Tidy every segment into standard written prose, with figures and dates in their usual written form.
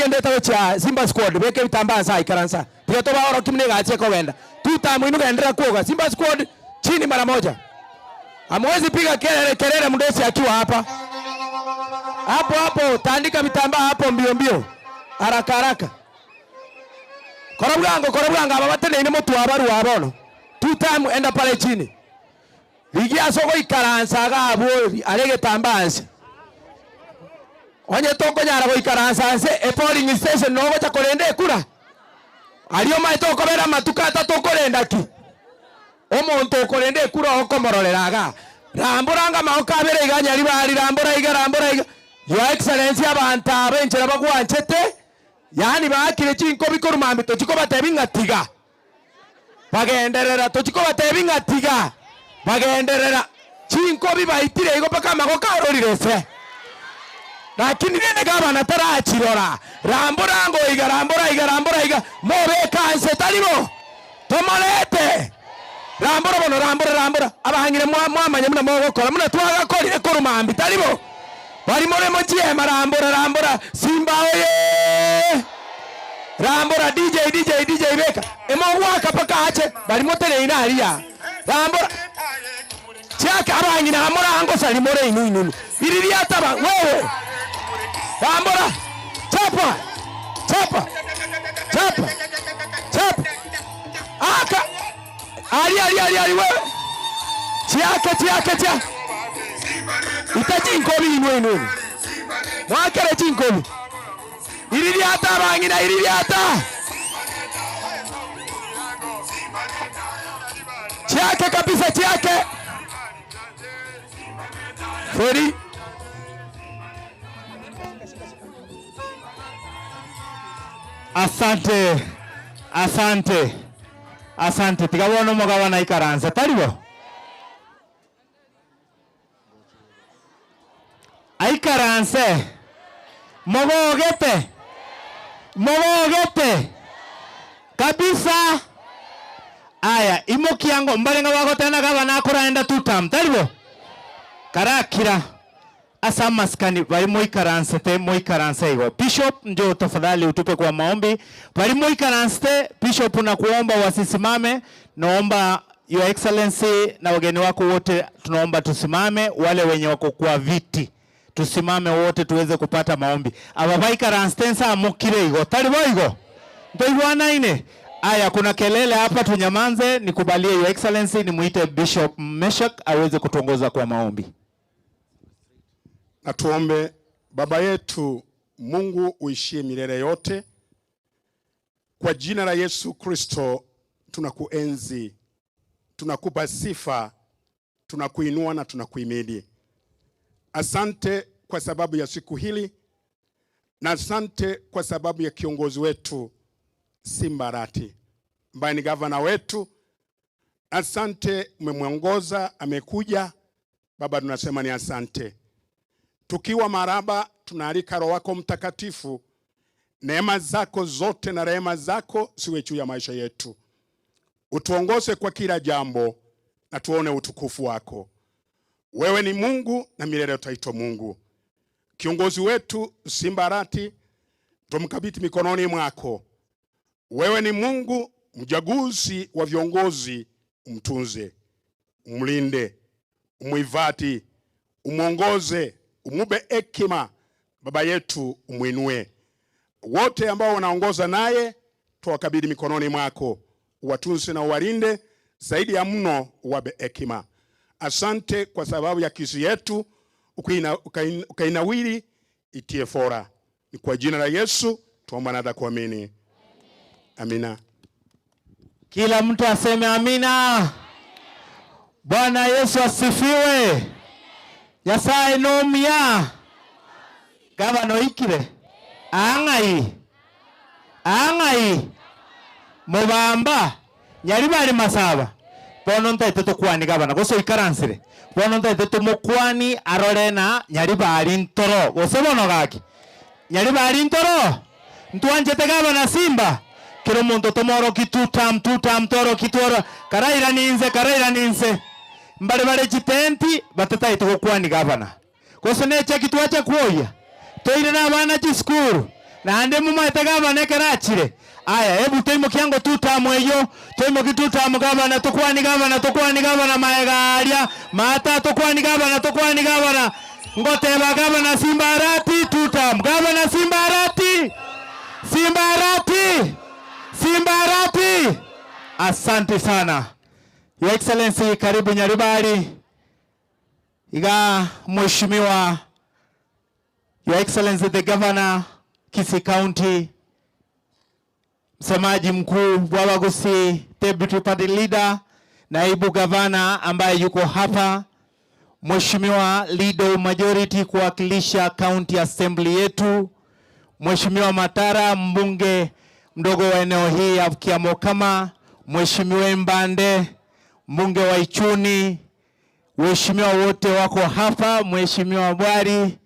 Eye ndete gochia Simba squad, beka ebitambaa nsa ikaransa. Tiga tobaorokie buna egasi ekogenda. Tuta moino genderera kwoga. Simba squad chini mara moja. Hamwezi piga kelele kelele mdosi akiwa hapa. Hapo hapo tandika vitambaa hapo mbio mbio. Haraka haraka. Kora bwango kora bwango aba bateneine motwe abarua bono. Tuta enda pale chini. Rigia ase ogoikaransa iga abwo are egetambaa nse. Onye tokonyara goikaransa nse e polling station nogocha korenda ekura? Aria omanyete okobera amatuko atato okorenda ki? Omonto okorenda ekura okomororera igaa. Rambora anga amagoko abere iga nyaribari rambora iga rambora iga. Your Excellency abanto aba enchera bagwanchete, yaani baakire chinkobi korwa mambia tochikobatebia ng'a tiga. Bagenderera, tochia kobatebia ng'a tiga, bagenderera, chinkobi baitire igo mpaka amagoko arorire se. Lakini rende gavana tarachirora, rambora ango iga, rambora iga, rambora iga, mobeke anse, tari bo? Tomorete. Rambora bono, rambora, rambora. Abang'ina mwa mwamanya buna mogokora, buna twagakorire korwa mambia, tari bo? Baria more mochiema, rambora, rambora, Simba oye! Rambora DJ DJ DJ beka emogoaka mpaka ache bari moteneine aria rambora chiake abang'ina amorangosa more inu inunu iri riataba wewe rambora chapa chapa chapa chapa aka ari ari ari ari wewe chiake chiake chia ita chinkobi inwe inwe mwakere chinkobi Iririata abang'ina, iririata! Chiake kabisa, chiake! Feri. Asante, asante, asante. Tiga bono omogabana aikaranse, tari bo? Aikaranse, Mogogete? Mogogete? Kabisa! Aya, imokia ango, mbare ng'a bagoteba ng'a gavana akoraenda two term, tari bo? Karakira ase amasikani baria moikaransete, moikaranse igo. Bishop, njoo tafadhali utupe kwa maombi. Baria moikaransete, Bishop nakuomba wasisimame, naomba Your Excellency na wageni wako wote tunaomba tusimame, wale wenye wako kwa viti tusimame wote tuweze kupata maombi. Aba baikaranste nsa mokire igo tari boigo ntoigwanaine. Aya, kuna kelele hapa, tunyamanze. Nikubalie Your Excellency nimuite Bishop Meshak aweze kutuongoza kwa maombi. Na tuombe. Baba yetu Mungu uishie milele yote, kwa jina la Yesu Kristo tunakuenzi, tunakupa sifa, tunakuinua na tunakuhimidi. Asante kwa sababu ya siku hili na asante kwa sababu ya kiongozi wetu Simba Arati ambaye ni gavana wetu. Asante, umemwongoza amekuja. Baba, tunasema ni asante. Tukiwa Maraba, tunaalika Roho wako Mtakatifu, neema zako zote na rehema zako siwe juu ya maisha yetu, utuongoze kwa kila jambo na tuone utukufu wako. Wewe ni Mungu na milele utaitwa Mungu. Kiongozi wetu Simba Arati tumkabidhi mikononi mwako. Wewe ni Mungu mjaguzi wa viongozi, umtunze, umlinde, umuivati, umwongoze, umube hekima. Baba yetu umwinue. Wote ambao wanaongoza naye tuwakabidhi mikononi mwako, uwatunze na uwalinde, zaidi ya mno uwape hekima. Asante kwa sababu ya kisi yetu ukainawiri itie fora. Ni kwa jina la Yesu tuomba na kuamini, amina. Kila mtu aseme amina. Bwana Yesu asifiwe. Nyasaye nomia gavana oikire ang'ai ang'ai mobamba nyaribari masaba bono ntaete tokwani gavana gose oikaransire bono ntaete tomokwani arore na nyaribari ntoro gose bono gaki nyaribari ntoro ntwanchete gavana Simba kero omonto tomoroki two term two term tworoki tworo karairani inse karairani inse mbare bare chitenti batataete gokwani gavana gose ne echeki twacha kwoyia toire na abana chisukuru. Naende momaete gavana ekero achire? Aya, hebu toimokie ango two term eyio, toimokie two term gavana, tokwani gavana, tokwani gavana maega aaria, maata tokwani gavana, tokwani gavana, ngoteba gavana Simba Arati two term, gavana Simba Arati, Simba Arati, Simba Arati! Asante sana. Your Excellency, karibu Nyaribari. Iga Mheshimiwa Your Excellency the Governor Kisii County, msemaji mkuu Bwabagusi, Deputy Party Leader, naibu gavana ambaye yuko hapa, Mheshimiwa Leader of Majority kuwakilisha County Assembly yetu, Mheshimiwa Matara mbunge mdogo wa eneo hii ya Kiamokama, Mheshimiwa Mbande mbunge wa Ichuni, Waheshimiwa wote wako hapa, Mheshimiwa Bwari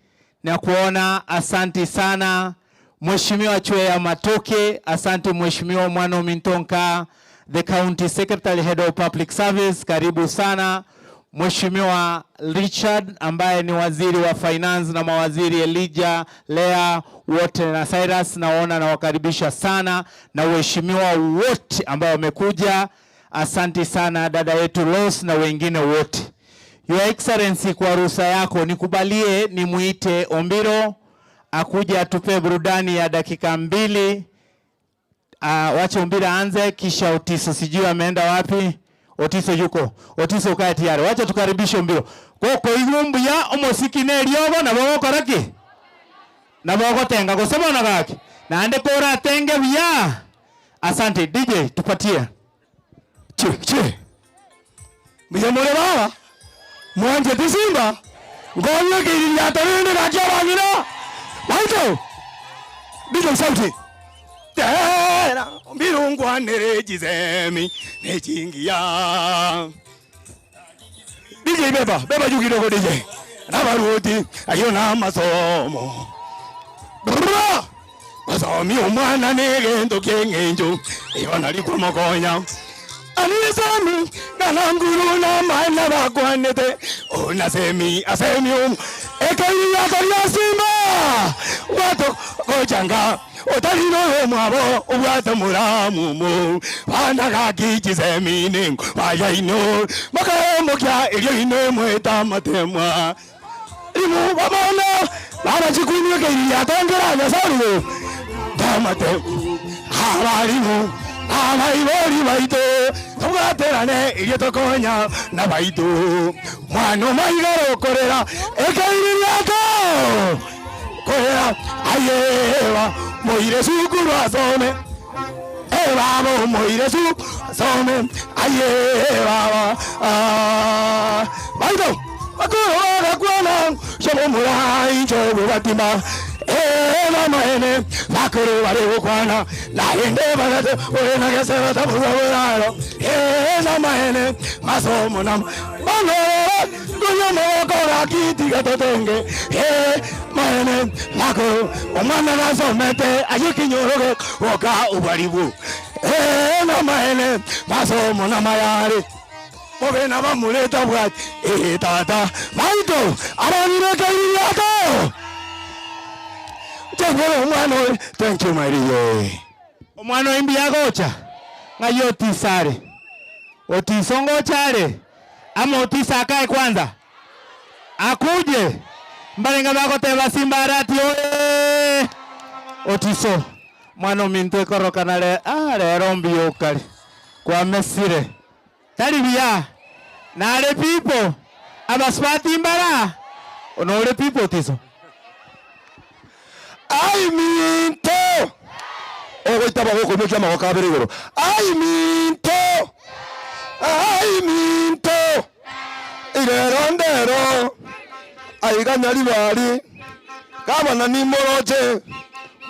na kuona, asanti sana. Mheshimiwa Chweya Matoke, asante Mheshimiwa Mwano Mintonka, the County Secretary Head of Public Service, karibu sana. Mheshimiwa Richard ambaye ni waziri wa finance na mawaziri Elijah, Lea wote na Cyrus, naona nawakaribisha sana na waheshimiwa wote ambao wamekuja. Asante sana dada yetu Rose na wengine wote. Your Excellency, kwa ruhusa yako nikubalie nimuite Ombiro akuje atupe burudani ya dakika mbili. Uh, wache Ombiro aanze kisha Otiso, sijui ameenda wapi. Otiso yuko. Otiso ukae tayari. Wacha tukaribishe Ombiro. Goko igumbuya omosiki ne eriogo nabo ogokora ki? Nabo ogotenga gose bono gaki? Naende koratenge buya. Asante DJ tupatie. Che che. Mbuya more baba? Mwanchete simba? Nkonywe ekeiririato rende gaki abang'ina baito. DJ sauti. Tera mbirungwanere chisemi ne chingiya. DJ beba, beba juu kidogo DJ. Nabaruti ayo na masomo. Bra! Masomi omwana negento kieng'encho igo nari kwamokonya. Anisemi nana nguru na mana bakwanete onasemi asemi omu ekeiriato ria simba bwato gochanga otari noyo mwabo obwate muramumu bana gaki chisemi nengo bayaino makamokia erio ino mweta matemwa rimu bamana babachikuini ekeiriato ngera nyasarugo tamate abarimu abaibori baito tobwaterane irio tokonya na baito mwana omaigoro korera ekeiririato korera ayeba moire sukuru asome ebabo moire sukuru asome aye baba ah, baito bakuru bagakwana shobo murai nchobo batima eba maene bakuru bari gukwana naende bagate ore nagesera tabuza buraro ena maene masomo na bangorora kunyomoko gakitiga totenge e maene bakuru omwana nasomete ayikinyoroge goka ubaribu ena maene masomo na mayare bobe nabamureta bwati eh tata baito abanire keiriato Tengere omwana oyo thank you my DJ Omwana oyo mbuya agocha ng'ai Otiso are? Otiso ngocha are? Ama Otiso akae kwanza akuje mbarenge bagoteba Simba Arati oye Otiso mwana ominto ekorokana re ah rero mbuya okare kwamesire tari buya nare pipo abasubati mbara nore pipo Otiso ai minto ogoitaba gokoimokia amagoko abere igoro ai minto ai minto irero ndero aiga nyaribari gabana nimoroche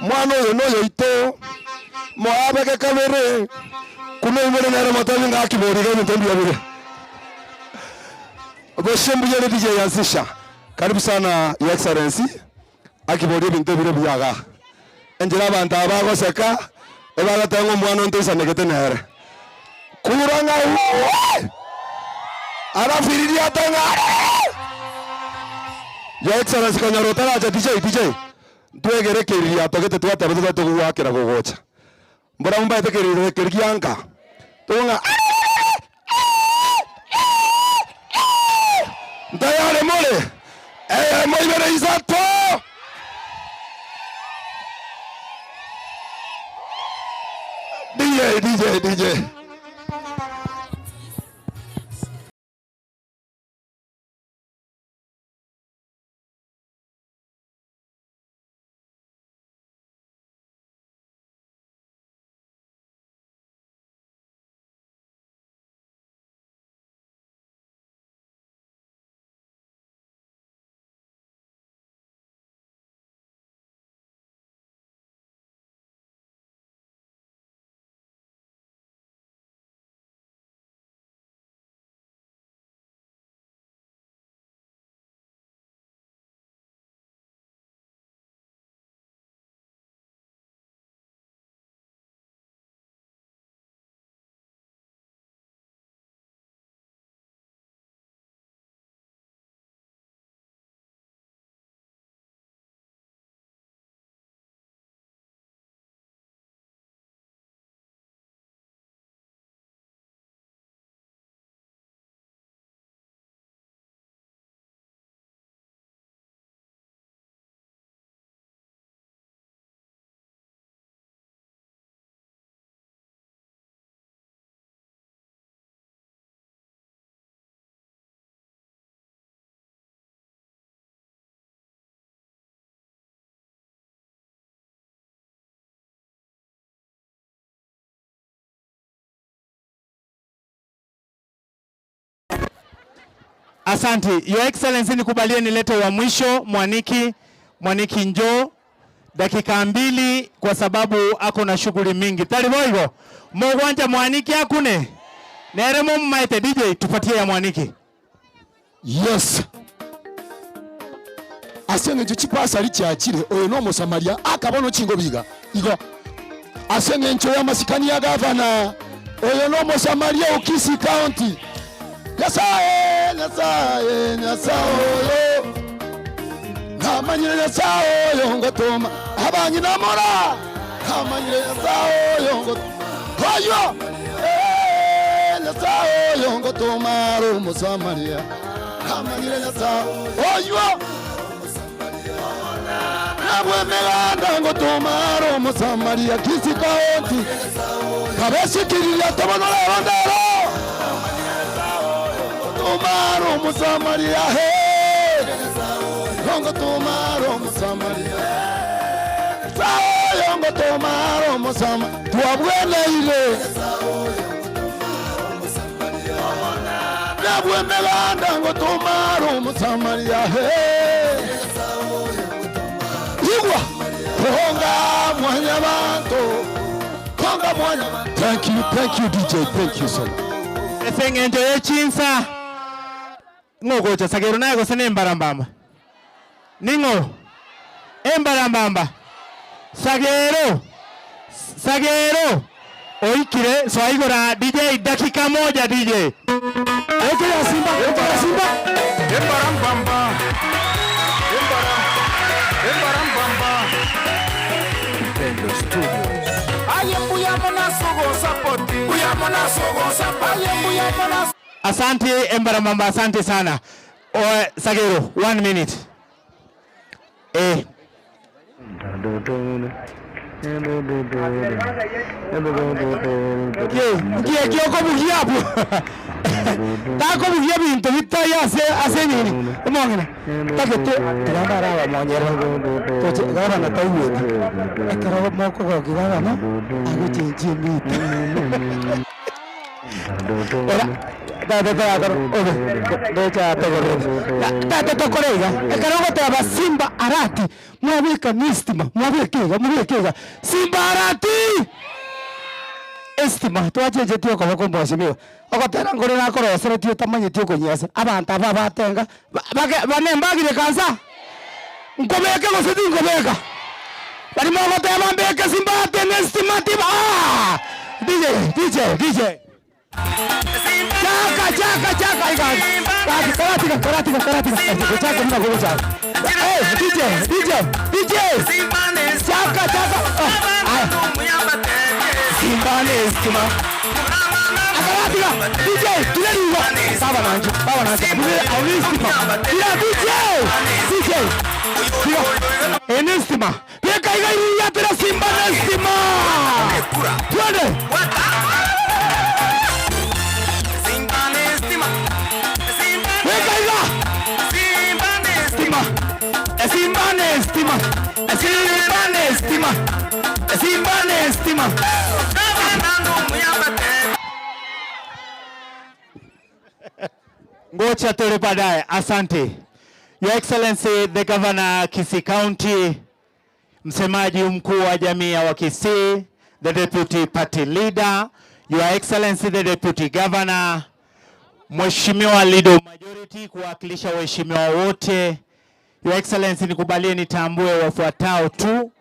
mwana oyo noyo ito moabeke kabere kuno imore nere motobi ngakiboriga ebinto mbuya bire boshembuyere DJ Yanzisha karibu sana your excellency akiboria ebinto ebire buyaga enchera abanto aba bagoseka ebagatenga omwana ontoisanegete nere kura ng'a alafu iriria teng'a Your Excellency konyora otaracha DJ DJ. Ntwegere ekeiririato gete twateba totari togogoakera gogocha. Mbora mbaete ekeiririato keria gianka, togokwana ng'a Ntayare more? Eyemo, ibere, isato. DJ, DJ, DJ. Asanti. Your Excellency, nikubalie nilete wa mwisho Mwaniki. Mwaniki njoo dakika mbili kwa sababu ako na shughuli mingi. Taliboigo. Mogwanja Mwaniki akune. Neremo mmaete DJ tupatie ya Mwaniki. Yes. Ase eng'encho chipasari chiachire, oyo nomosamaria, akaba nochingobiga igo. Ase eng'encho y'amasikani ya gavana, oyo nomosamaria o Kisii County. Nyasae, Nyasae, Nyasae oyo, namanyire Nyasae oyo ngotoma abang'ina mora, namanyire Nyasae oyo ngotoma oyo, eh, Nyasae oyo ngotoma are omosamaria, namanyire Nyasae oyo, nabwo emeganda ngotoma are omosamaria, Kisii County, kabeshikiriria tobono rero ndero. Tumaro Omusamaria, he Yongo tumaro Omusamaria, Sao yongo tumaro Omusamaria, twabweneire nabwe emeganda ngo tumaro Omusamaria, he Igwa konga mwanyabantu konga mwanya. Thank you, thank you DJ, thank you so much. Ase eng'encho ye chinsa ng'o ogocha Sagero naye gose nembarambamba? Ning'o? Embarambamba? Sagero? Sagero? Oikire soa igoro aa DJ dakika moja DJ. Eke ya Simba, eke ya Simba. Embarambamba, embara, embarambamba. Aye mbuya mono ase ogonsapoti, mbuya mono ase ogonsapoti, aye mbuya mono ase. Asante Embarambamba, asante sana. Oe, Sagero, one minute. Eh. Nki eki okobugia abwo? Takobugia ebinto bitai ase ase ebini. Omong'ina, tagete tiga ndarabamonyerera toche gavana taigweti. Ekero mokogokia gavana, agochenchia emiti. Ora tata torakora obe ndoche atokorete. Tata tokore iga, ekero ogoteba Simba Arati, mwabeka nestima, mwabeka iga, mobeke iga, Simba Arati! Estima twachenchetie okoboko mheshimiwa, ogotera nkore nakoroseretie otamanyeti okonyiasa, abanto aba abatenga ba bake bane mbagire kansa? Nkobeke gose tinkobeka? Baria mogoteba mbeke Simba Arati nestima tiba aah! DJ, DJ, DJ. Chaka chaka chaka iga. Gaki koratiga koratiga koratiga. Gochaka buna gogochaka. Eh, DJ, DJ, DJ. Chaka chaka. Ah, aya. Simba ne stima. Akaratiga. DJ, tunariwa. Baba nanje, baba nanje. Auni stima. Tira DJ. DJ. Tira. Ene stima. Beka iga iriatera Simba ne stima. Twende. Beka iga. Stima. Simba ne stima. Simba ne stima. Simba ne stima. Ngocha tore baadaye. Asante. Your Excellency the Governor Kisii County, msemaji mkuu wa jamii ya Wakisii, the Deputy Party Leader, Your Excellency the Deputy Governor, Mheshimiwa Leader of Majority kuwakilisha waheshimiwa wote. Your Excellency, nikubalie nitambue wafuatao tu.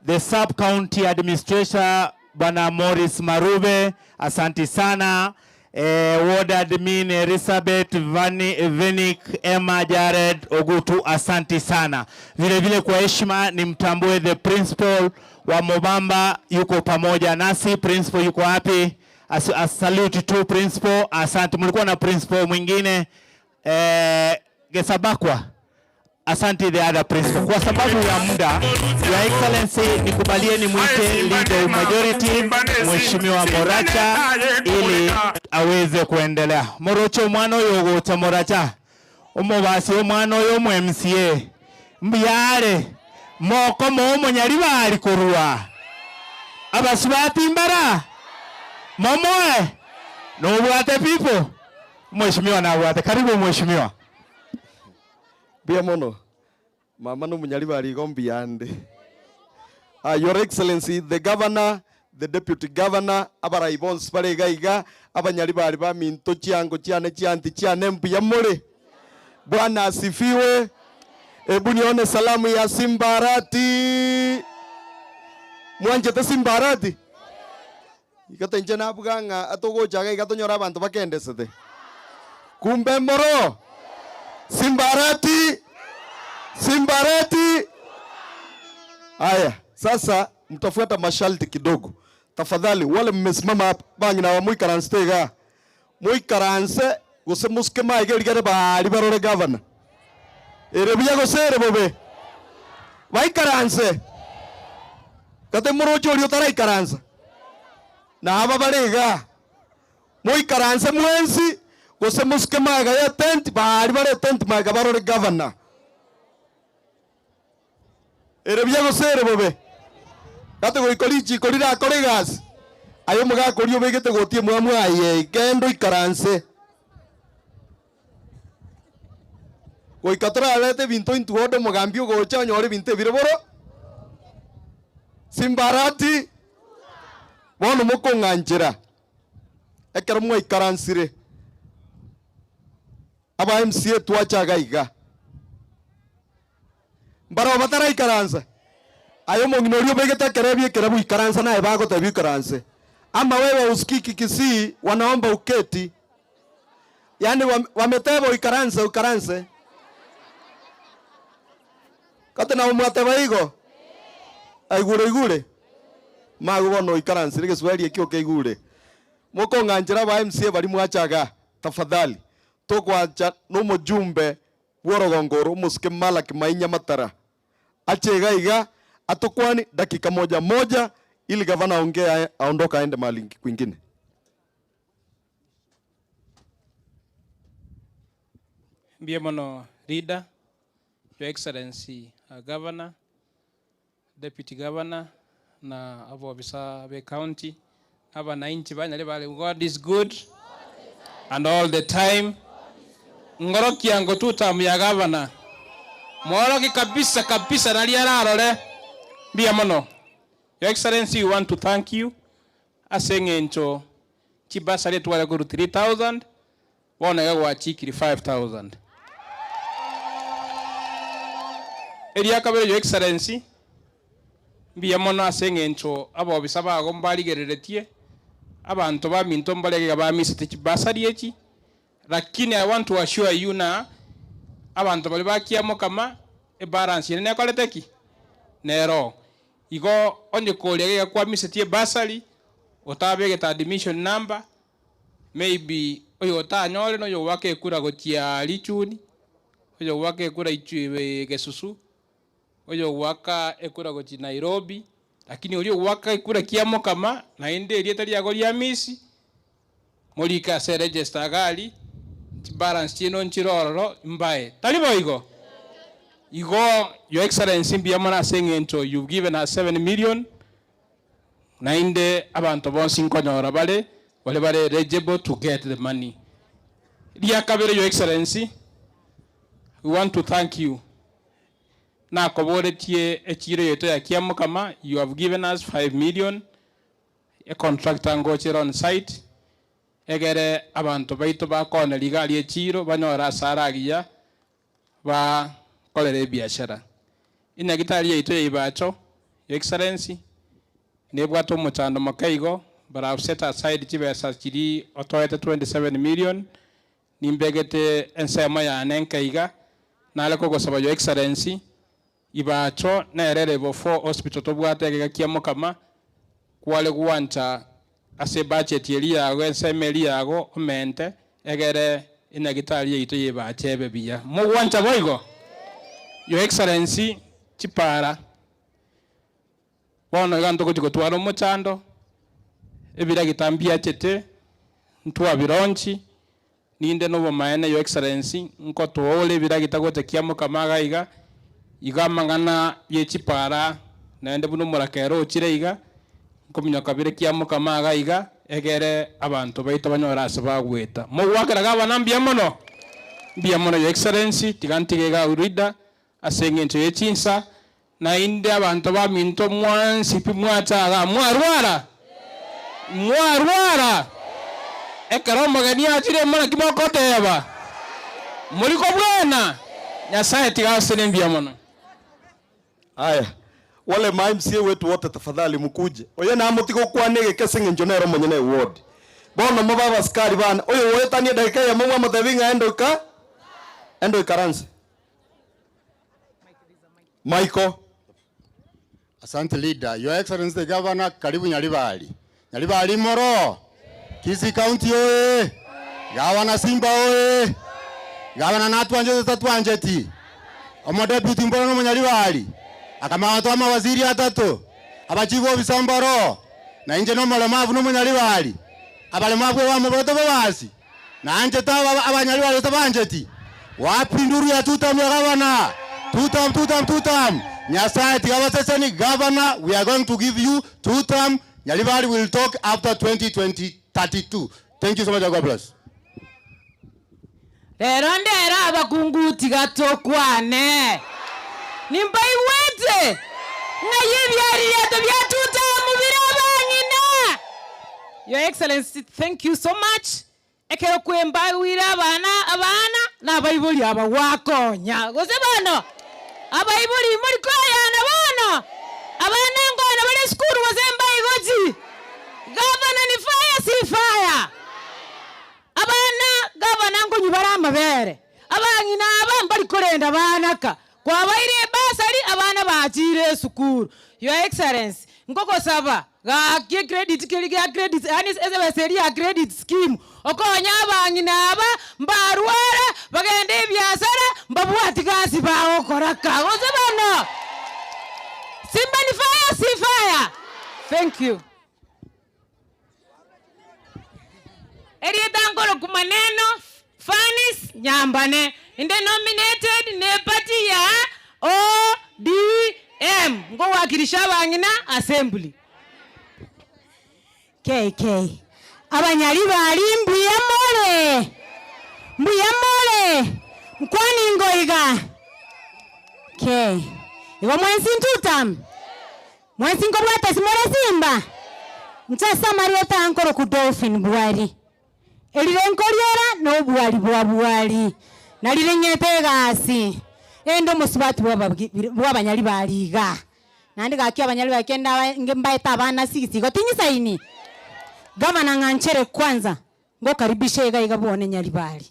The Sub County Administrator Bwana Morris Marube, asanti sana. Eh, Ward Admin Elizabeth Vani, Venik Emma Jared Ogutu, asanti sana. Vile vile kwa heshima nimtambue the principal wa Mobamba yuko pamoja nasi. Principal yuko wapi? As, as salute to principal, asante. Mlikuwa na principal mwingine eh, Gesabakwa. Asante the other principal. Kwa sababu ya muda, Your Excellency, nikubalie nimwite leader of majority Mheshimiwa Moracha ili aweze kuendelea. Morocho mwana oyo ogocha Moracha omobasi omwana oyo omo MCA mbuyare moko momonyari bari korwa abasubati mbara momoe nobwate people Mheshimiwa nabwate. Karibu mheshimiwa. Mbuya mono mama nomunyaribari igo mbuyande. Uh, Your Excellency the Governor, the Deputy Governor, abarai bonsi bare iga iga, abanyaribari baminto chiango chiane chianti chiane mbuya more. Bwana asifiwe. Ebu nione salamu ya Simbarati. Mwanchete Simbarati? Iga inche nabuga ng'a atogocha iga iga tonyore abanto bakendesete. Kumbe moro Simbarati, Simbarati. Aya, sasa mtafuata masharti kidogo. Tafadhali wale mmesimama hapa bang'ina wa muikaranse iga. Muikaranse gose musike maige rigere bari barore governor. Ere buya gose ere bobe. Baikaranse. Kate moroche oria otaraikaransa. Na aba bare iga. Moikaranse mwensi gose mosike magega ya tent baria bare tent magega barore governor. Ere buya gose ere bobe? Gati goika richiko rirakore egasi, aye omogaka oria obegete goti emwamu aye, genda oikaranse. Goika torarete ebinto intwe ode omogambi ogocha onyore ebinto ebire boro. Simbarati, bono mokong'anchera ekero mwaikaransire aba MCA twacha iga iga. Mbarabwo bataraikaransa. Aye omong'ina oria obegete ekerebi ekerabu ikaransa naye bagotebia oikaranse. Ama wewe hausikii Kikisii wanaomba uketi. Yaani wameteba oikaranse oikaranse. Gati nabo mwateba igo? Aigure oigure? Magu bono oikaransire egeswahili ekio okeigure. Mokong'anchera aba MCA baria mwacha igaa, tafadhali. Tokoancha nomojumbe bw'orogongo oro omosike Malaki Mainya Matara ache iga iga atokwani dakika moja moja ili gavana aongee aondoke aende mahali kwingine. Mbuya mono Leader, Your Excellency our Governor, Deputy Governor na abobisa be county, abanainchi banyare bare God is good and all the time. Ngorokia ngo two term ya governor mworoki kabisa kabisa nari ararore. Mbuya mono Your Excellency, we want to thank you ase eng'encho chibasari tware korwa 3000 bono iga gwachikiri 5000. Eria kabere Your Excellency, mbuya mono ase eng'encho abobisa bago mbarigereretie abanto baminto mbare iga bamisete chibasari echi. Lakini I want to assure you na abanto baria ba Kiamokama ebalance ere nekorete ki? Nero. Igo onye koria iga kwamisetie ebursary, otabegete admission number, maybe oyo otanyore na oyo ogoaka ekura gochia Richuni, oyo ogoaka ekura Gesusu, oyo ogoaka ekura gochia Nairobi, lakini oria ogoaka ekura Kiamokama naende erieta riago ria misi, Morike ase eregister iga aria, chibalance chiaino nchire ororo mbae. Tari boigo? Igo Your Excellency mbuya mono ase eng'encho you've given us 7 million, naende abanto bonsi nkonyora bare, baria bare eligible to get the money. Ria kabere Your Excellency, we want to thank you, nakoboretie echiro yaito ya Kiamokama, you have given us 5 million, Econtractor ngochera on site egere abanto baito bakone riga rie chiiro banyore ase are agiya bakorere ebiashara. Enyagitari yaito ya Ibacho, Your Excellency, nebwate omochando moke igo but I have set aside chibesa chiria otoete 27 million, nimbegete ensemo yane enke iga, nare kogosaba Your Excellency, Ibacho nere level 4 hospital tobwate egega kia mokama kware gwancha ase ebudget eria yago ensemo eria yago omente egere enyagitari yaito ya Ibacho ebe buya. Mogwancha boigo? Your Excellency chipara bono iga ntogochi gotwara omochando, ebiragita mbiachete, ntwabironchi. Ninde nobomaene your Excellency, nkotoa ore ebiragita gocha kiamokama iga iga, igo amang'ana ye chipara naende buna omorakera ochire iga, nkominyoka bire kiamokama iga iga, egere abanto baito banyore ase bagweta. Mogoakera gavana mbuya mono? Mbuya mono your Excellency, tiga ntige iga Leader, ase eng'encho ye chinsa, naende abanto baminto mwansi pi mwacha igaa, mwarwara? Mwarwara? Ekero omogeni achire naki mogoteba? Mori kobwana? Nyasae tiga asene mbuya mono. Aya, wale ma MCA wetu wote tafadhali mukuje. Oyo namotige gokwana egeka ase eng'encho nere omonyene eward. Bono mobe abasikari bane, oyo goetania edageka eyemo mwamotebia ng'a enda oika enda oikaranse. Michael. Asante leader. Your Excellency the Governor, karibu Nyaribari. Nyaribari moro. Kisii County oye. Gavana Simba oye. Gavana natwanchete tatwancheti. Omo deputy mboro no Munyaribari. Akamanya twama waziri atato. Abachifu ofisa mboro. Na inche nomolemavu no Munyaribari. Abalemavu ebamobote bobasi. Nanchete aba abanyaribari gose tabancheti? Wapi nduru ya tutam ya gavana? Tutam tutam tutam. Nyasaye tiga abaseseni gavana we are going to give you tutam Nyaribari will talk after 2032. Thank you so much and God bless. Rero ndere abakungu tiga tokwane. Nimbaigwete ng'ai ebiaririato bia tutamu bire abang'ina. Your Excellency thank you so much ekero kwembagwire abana abana na abaibori aba gwakonya gose bono abaibori mori koyana bono abana nkona bare esukuru gose mbaigochi Gavana ni fire si fire abana gavana nkonywa bare amabere abang'ina aba mbari korenda bana ka Kwabaire ebasari abana bachiire esukuru. Your Excellency, nkogosaba gaki ecredit keria gia credit yaani ebesa eria ya credit scheme okonye abang'ina aba mbarwara bagende ebiasara mbabwati gasi bagokora ka gose bono? Simba ni fire si fire? Thank you. Erieta nkoroku maneno Fanis Nyambane. Inde nominated ne party ya ODM ngowakilisha abang'ina assembly. KK. Abanyaribari mbuya more? Mbuya more? Nkwani ngoiga? K. Igo mwensi ntutam? Mwensi nkobwata ase more simba? Inche ase amarieta aya nkorokwa Dolphin Bwari. Erire nkoriera nobwari bwa bwari, na rire ng'ete egasi ende omosubati bw'abanyaribari iga. Naende gaki abanyaribari kende mbaete abana six igo tinyisaini? Gavana ng'anchere kwanza ngokaribisha iga iga bwone Nyaribari.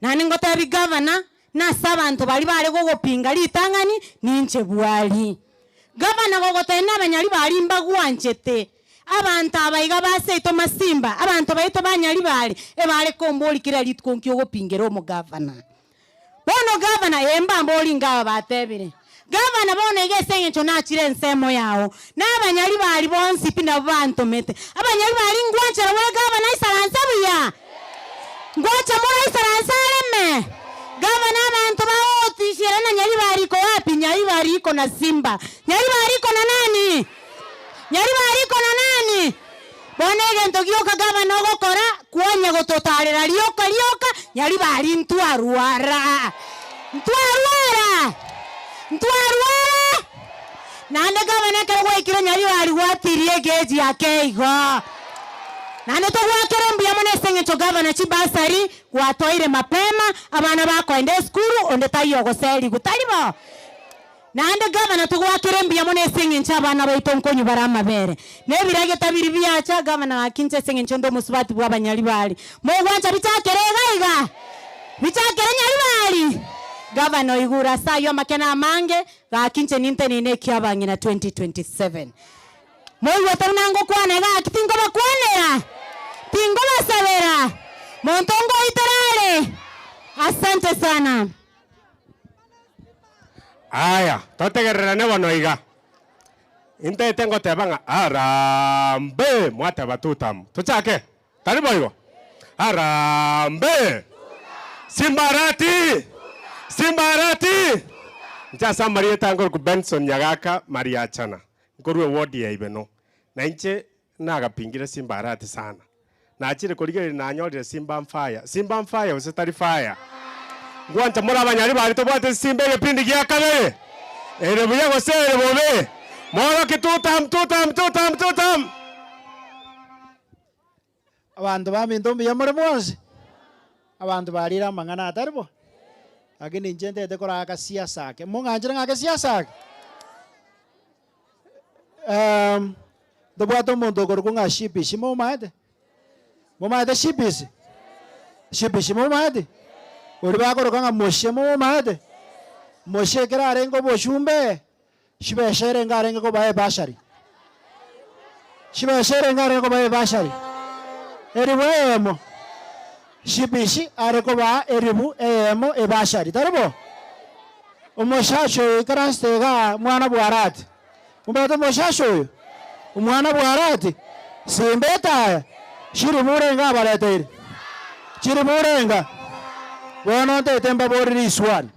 Naende ngotebi gavana, nase abanto baria bare gogopinga ritang'ani, ninche bwari. Gavana gogotebia nabanyari baria mbagwanchete, abanto aba iga ba seito masimba, abanto baito ba Nyaribari, ebare kombori kera rituko nki ogopingera omogavana. Bono gavana, ee mbambori inga aba batebire. Gavana, bono iga ase eng'encho nachire ensemo yao, na abanyaribari bonsi pi nabwo bantomete. Abanyaribari ngwanchera more gavana aisaranse buya? Ngwancha more aisaranse areme? Gavana abanto bagogotishiera na Nyaribari iko wapi? Nyaribari iko na Simba. Nyaribari iko na nani? Nyaribari iko na nani? Bono egento gioka gavana ogokora, kwanya gototarera rioka rioka, Nyaribari ntwarwara. Ntwarwara! Ntwarwara! Naende gavana ekero gwaikire Nyaribari gwatirie egeji ake igo. Naende togoakera mbuya mono ase eng'encho gavana chibasari gwatoeire mapema, abana bakoenda esukuru onde taiyo ogoserigwa, tari bo? Naende gavana togoakere mbuya mono ase eng'encho abana baito nkonywa bare amabere, na ebirageta biria biacha, gavana gaki inche ase eng'encho nde omosubati bw'abanyaribari. Mogwancha bichakere iga iga? Bichakere Nyaribari? Gavana oigure ase ayio amakene amange, gaki inche nintenene ekiabang'ina 2027. Moigwete buna ngokwana iga gaki tinkobakwanera? Tinkobasabera? Monto ngoitera are? Asante sana. Aya, totegererane bono iga. Intete ngoteba ng'a Harambee! Mwateba tutam. Tochake? Tari boigo? Harambee! Simbarati! Simbarati! Inche ase amarieta nkorokwa Benson Nyagaka Mariachana, nkorwa eward ya Ibeno. Na inche nagapingire Simbarati sana. Nachire korigereria nanyorire simba mfaya. Simba mfaya gose tari fire? Ngwancha more abanyari baria tobwate simba egepindi gia kabere? Ere buya gose ere bobe? Moorokie tutam tutam tutam tutam. Abanto baminto mbuya more mwensi? Abanto barire amang'ana atari bo? Lakini inche ntete koraka siasa ake. Mong'anchire ng'ake siasa ake? Ntobwate omonto okorokwa ng'a Shibishi, momaete? Momaete Shibisi? Shibishi momaete? Oria bakoroka ng'a Moshe momaete? Moshe ekero arenge obochumbe, chibesa erenge arenge kobaa ebasari? Chibesa erenge arenge kobaa ebasari? Eribu eyemo. Shibishi are kobaa eribu eyemo ebasari, tari bo? Omosacha oyo oikaransete igaa, mwana bw'Arati. Omanyete omosacha oyo? Omwana bw'Arati, simba etaya, chiribu renga abareteire? Chiribu renga? Bono ntaete mbaborere riswali.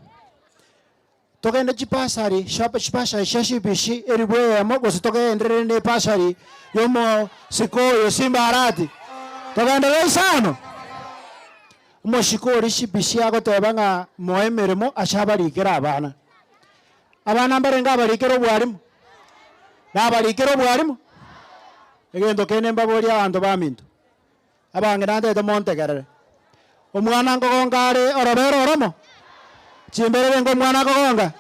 Togende chibasari, chibasari chia chibishi eribu eyemo, gose togenderere nebasari y'omosike oyo simba Arati? Togenderere isano? Omosike oria chibishi agoteba ng'a moe emeremo ase abarikere abana. Abana mbarenge abarikere obwarimu? Nabarikere obwarimu? Egento kende mbaborie abanto baminto, abange nantete montegerere. Omwana nkogonka are orobere oromo? Chimbere renge omwana akogonka?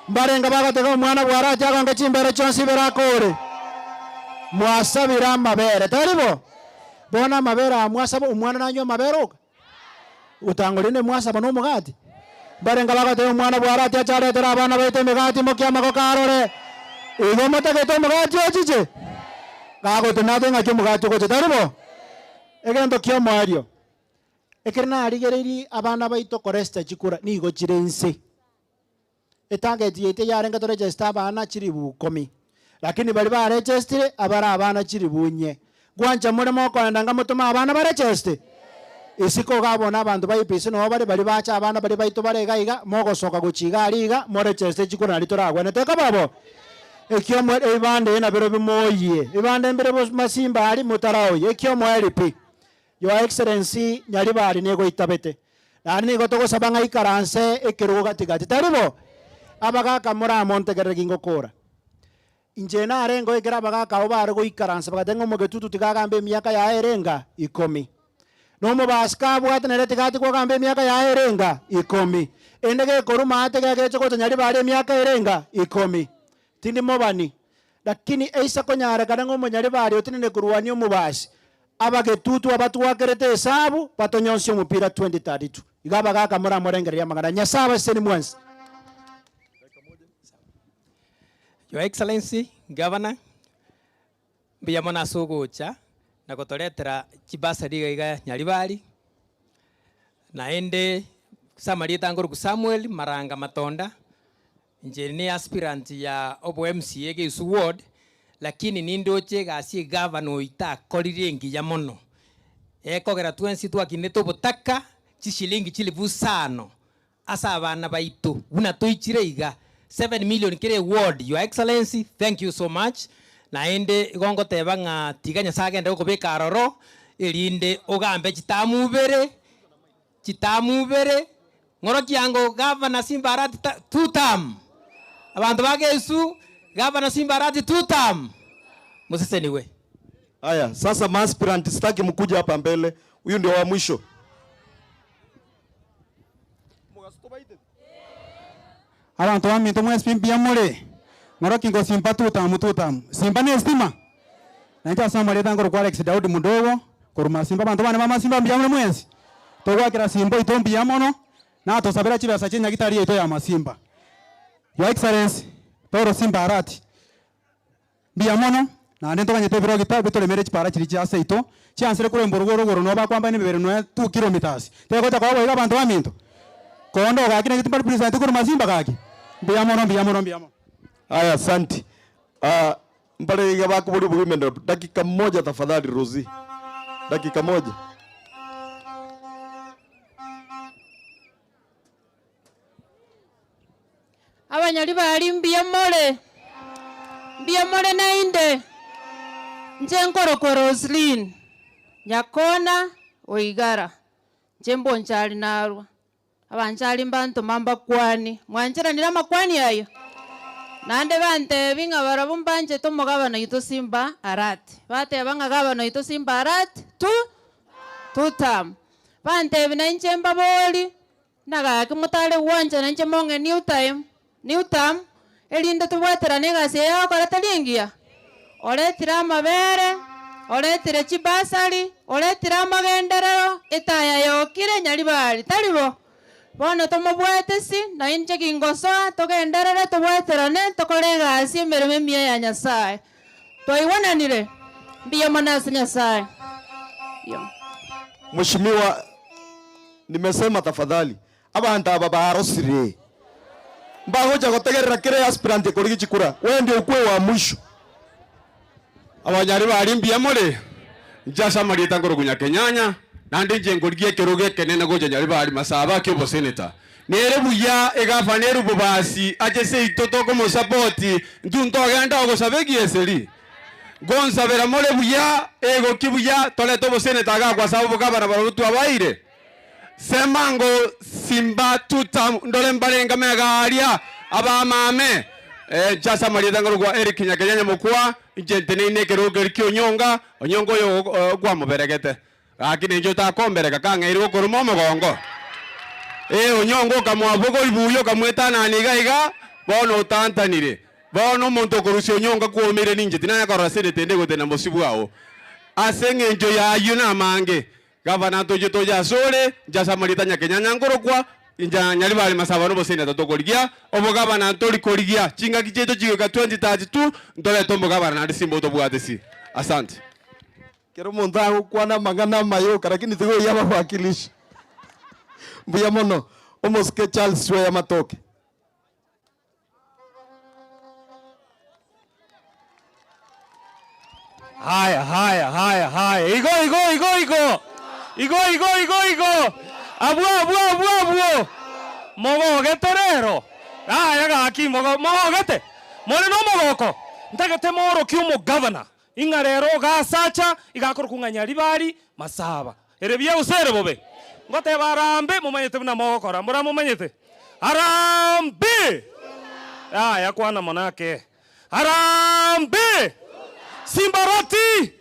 Mbarenge bagotega omwana bwarache agonke chimbere chionsi ibere akore? Mwasabire amabere, tari bo? Bono amabere aya mwasaba, omwana nanywe amabere oka? Gotanga rende mwasaba nomogati? Mbarenge bagoteba omwana bw'Arati ache aretere abana baito emegati imokia amagoko arore. Igo motagete omogati ochiche? Gagotenate ng'aki omogati ogocha, tari bo? Egento ki'omoerio, ekero narigereirie abana baito koresta chikura nigo chire inse. Etarget yaito yarenge toregeste abana chilifu ikomi, lakini baria baregestire abare abana chilifu inye. Gwancha more mokoenda nga motome abana baregeste? Isiko iga bono abanto ba IEBC noo bare baria bacha abana baria baito bare iga iga, mogosoka gochia iga aria iga, moregeste chikura nario toragwenete ekoba bo? Ekiomo ebibanda ebi nabirobio moyie, ebibanda mbire masimba aria motaraoyie, ekiomoerio pi. Your Excellency Nyaribari nigo oitabete, naende nigo togosaba ng'a ikaranse ekerogo gati gati, tari bo? Abagaka moramontegerere gingokora. Inche narengeo ekero abagaka abwo bare goikaransa bagateba ng'a omogetutu tiga agambe emiaka yaye ere enga ikomi. Na omobasi kabwate nere tiga atigwe agambe emiaka yaye ere enga ikomi. Ende gekoruma aa tiga egeche gocha Nyaribari emiaka ere enga ikomi. Tindi mobani, lakini eisa konyarekana ng'a omonyaribari otenene korwania omobasi, Abagetutu abatwakerete esabu batonyonsie omopira 2032. Iga abagaka moramorengererie amang'ana. Nyasae abasesenie mwensi. Your Excellency Governor, mbuya mono ase ogocha na gotoretera chibasari iga iga Nyaribari, naende ase amarieta nkorokwa Samuel Maranga Matonda, inche ne aspirant ya obo MCA Gesu ward, lakini nindoche egasi egavana oito akorire engiya mono, ekogera twensi twakinete obotaka chishilingi chilifu isano Ase abana baito buna toichire iga, 7 million kera eward, your excellency thank you so much, naende igo ngoteba ng'a tiga Nyasaye agende gokobeka aroro, erinde ogambe chitamu ibere, chitamu ibere, ng'oroki ango Governor Simba Arati ta two term, abanto ba Gesu, Governor Simba Arati two term, moseseniwe. Haya, sasa maaspirant sitaki mkuje hapa mbele, huyu ndio wa mwisho. Abanto baminto mwensi mbuya more? Ng'oroki ngosimba tutamu tutamu. Simba ne estima? Na inche ase amarieta nkorokwa Alex Daudi Mudogo, korwa Masimba. Abanto bane ba Masimba mbuya more mwensi? Togoakera Simba oito mbuya mono, natosabera chibesa chia enyagitari yaito ya Masimba. Your Excellency, Paul Simba Arati. Mbuya mono, naende ntoganyete ebiro gita bitoremere chipara chiria chia seito, chiansire korwa emborwa orogoro noo bakwamba nemebere nonya 2 kilometers. Tegocha koba boigo abanto baminto? Konde ogaki naki timbari present korwa masimba gaki? Mbuya mono mbuya mono mbuya mono. Haya, asanti. Ah, mbare iga bakoboria obogima dakika moja tafadhali Rosie. Dakika moja. Abanyori baria mbuya more? Mbuya more naende? Inche nkorokwa Roselyn Nyakona Oigara, inche mbonchari narwa, abanchari mbantoma mbakwanie, mwancheranire amakwani ayio? Naende bantebi ng'a barabwo mbanchete omogabana oito Simba Arati, bateba ng'a gabana oito Simba Arati two two term. Bantebi nainche mbabori, Na gaki motare gwanchana inche mong'e new time, new term, erinde tobwaterane egasi eye agokora teri engiya? Oretire amabere, oretire chibasari, oretire amagenderero, etaya yokire nyaribari, tari bo? Bono tomobwate si, na inche gingosoa togenderere tobwaterane tokore egasi emeremo emiya ya Nyasaye. Twaigwananire? Mbuya mono ase Nyasaye. Yo. Mheshimiwa, nimesema tafadhali abanto aba barosire mbagocha gotegerera kera aspirant ekorigia chikura, wewe ndio ukwe wa mwisho. Abanyari baria mbuya more? Inche ase amarieta nkorokwa Nyakenyanya, naende inche nkorigia ekerogo ekenene gocha Nyaribari Masaba ake oboseneta. Nere buya egavana ere obobasi ache seito tokomosapoti intwe ntogende ogosaba egieseri. Ngonsabera more buya, egoki buya, torete oboseneta iga kwasaba obogavana barobwo twabaeire. Sema ngo simba tuta ndore mbarenge amega aria abamame. Inche ase amarieta nkorokwa Eric Nyakenyanya Mokua, inche nteneine ekerogo keria kia Onyonga, Onyonga oyo kwamoberegete. Gaki ninche otakombereka kang'eire gokoruma omogongo? Ee, Onyonga okamwabogoria buya okamwetanania iga iga, bono otantanire. Bono omonto okorusia Onyonga kwomeire ninche, tinanya korora senete ende egotenena bosio bwao. Ase engencho y'ayio namange, Gavana tochie toche asore, inche ase amarieta Nyakenyanya nkorokwa, inche Nyaribari Masaba noboseneta tokorigia, obogavana ntori korigia, chingaki chiaito chigoika 2032 ntorete omogavana naende simba otobwate si. Asante. Kera omonto agokwana amang'ana amayoka lakini tiga oyio abawakilishe. Mbuya mono omosike Charles Sweya Matoke. Haya, haya, haya, haya. Igo, igo, igo, igo. Igo, igo, igo, igo. Abwo, abwo, abwo, abwo. Mogogete rero. Yaya gaki mogo, mogogete. More nomogoko. Ntagete moorokie omogavana. Ing'a rero ogasacha, iga akorokwa ng'a Nyaribari Masaba. Ere buya gose ere bobe? Ngoteba arambe, momanyete buna mogokora. Mboramomanyete? Arambe! Yaya kwana mono ake. Arambe! Simbarati!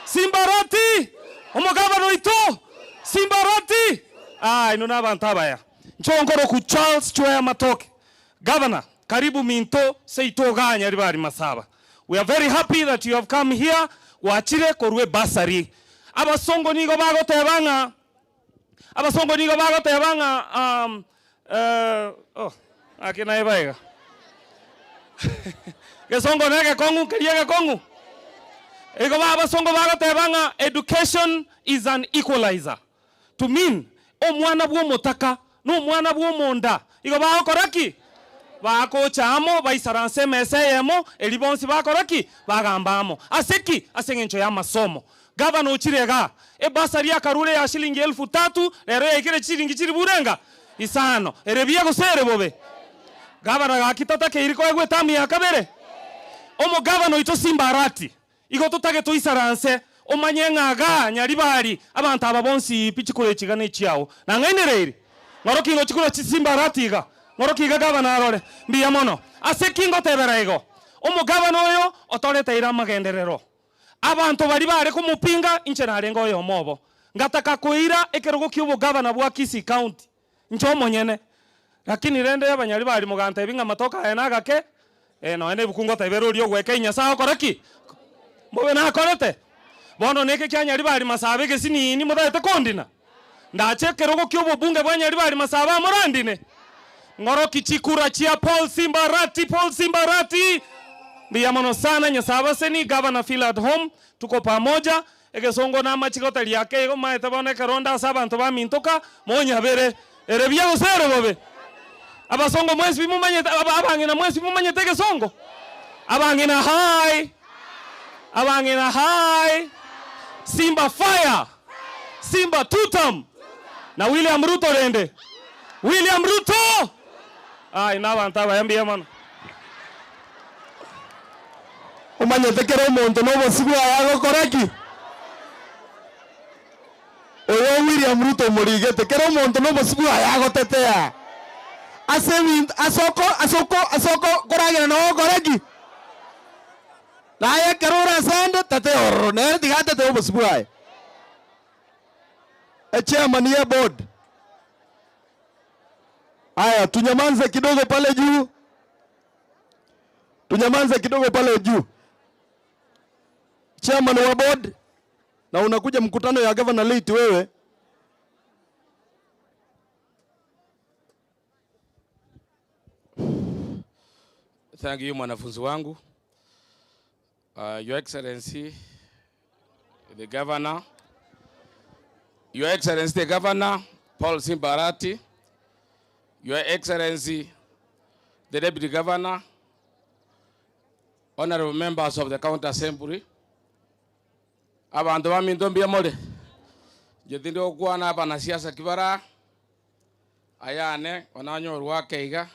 Simbarati! Omogabana oito! Simbarati! Ah, inwe nabanto abaya. Inche nkorokwa Charles Chweya Matoke, Governor, karibu minto seito igaa Nyaribari Masaba. We are very happy that you have come here, gwachire korwa ebasari. Abasongo nigo bagoteba ng'a. Abasongo nigo bagoteba ng'a um, eh, oh, gaki naye baiga. Gesongo na egekong'u nkeria egekong'u. Igo ba abasongo bagoteba ng'a education is an equalizer. To mean, omwana bw'omotaka na omwana bw'omonda igo bagokora ki? Bagocha amo, baisaransa emesa eyemo, erio bonsi bakora ki? Bagamba amo. Ase ki? Ase eng'encho y'amasomo. Gavana ochire igaa, ebasari akarure ya shilingi elfu tatu, rero yaikire chishilingi chilifu renga? Isano. Ere buya gose ere bobe? Gavana gaki tatakeiri koegwa etamu ya kabere? Omogavana oito Simba Arati, Igo totagete oisaranse, omanye ng'a igaa Nyaribari abanto aba bonsi pi chikura echi iga nechiao. Nang'ainereiri? Ng'oroki ng'o chikura chisimbarati iga? Ng'oroki iga gavana arore? Mbuya mono. Ase ki ngotebera igo? Omogavana oyo otoreteire amagenderero. Abanto baria bare komopinga, inche narenge oyomo obo. Ngataka koira ekerogo ki'obogavana bwa Kisii County. Inche omonyene. Lakini rende abanyaribari mogantebi ng'a amatoke aya nagake, eh, nonya na ebuku ngotebera oria ogwekei Nyasae okore ki? Mbobe nakorete? Bono neke kia Nyaribari Masaaba egesiniini motaete kondina? Ndache ekerogo ki'obobunge bwa Nyaribari Masaaba amorandine? Ng'oroki chikura chia Paul Simbarati, Paul Simbarati! Mbuya mono sana, Nyasae abaseni, Governor feel at home, tuko pamoja, Egesongo na amachiko tari ake igo maete bono ekero onde ase abanto bamintoka, monyabere. Ere buya gose ere bobe? Abasongo mwensi bimomanyete, aba abang'ina mwensi bimomanyete egesongo? Abang'ina hai! Abang'ina hai! Simba fire! Simba tutam! Na William Ruto rende. William Ruto! Aye na abanto abaya mbuya mono. Omanyete kera omonto nobosio bwaye agokora ki? Oyo William Ruto omorigete, kera omonto nobosio bwaye agotetea ase ebinto ase oko ase oko ase oko koragera na ogokora ki? Naye ekero ore asande tetea ororo, nere tiga atetee obosio bwaye. Echairman ye board. Aya, tunyamanze kidogo pale juu. Tunyamanze kidogo pale juu. Chairman wa board, na unakuja mkutano ya governor late wewe. Thank you mwanafunzi wangu. Uh, Your Excellency the Governor, Your Excellency the Governor Paul Simbarati, Your Excellency the Deputy Governor, Honorable Members of the County Assembly, abanto baminto mbuya more, inche tindi gokwana abanasiasa ki bara ayane onanyorwa ake iga.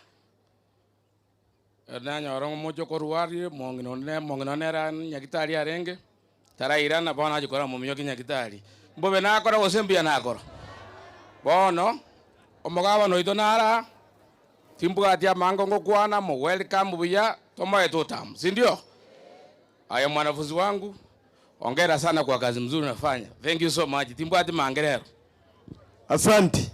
Nanyora omochie okorwaria, omong'ina onde omong'ina one nere nyagitari arenge, tarairana bono achia korora mominyoki nyagitari. Mbobe nakora gose mbuya nakora? Bono, omogabana oito nare aa, timbwati amango ngokwana, mo welcome buya, tomoe tutam, sindio? Aye mwanafunzi wangu, hongera sana kwa kazi mzuri unafanya, thank you so much, timbwati mange rero. Asanti.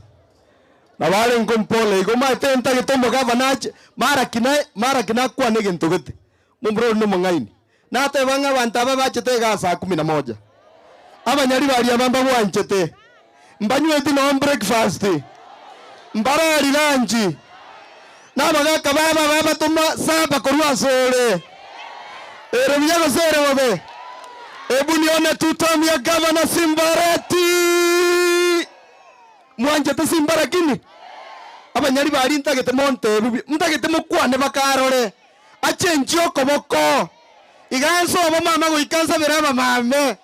Nabo arenge ompole igo omanyete ntagete omogavana ache, mara ki na mara ki nakwane egento gete, momura oria nomong'aini. Nateba ng'a abanto aba bachete igaa saa kumi na moja, abanyari baria aba mbagwanchete, mbanyweti nonye breakfast, mbarari lunch, na abagaka babo aba babatoma saba korwa asore. Ere buya gose ere bobe? Ebu nione tutam ya Gavana Simbarati! Mwanchete Simba lakini? Abanyari baria ntagete montebi buya, ntagete mokwane bakarore, achenchie okoboko. Iga nse obo mama goika nsabere abamame.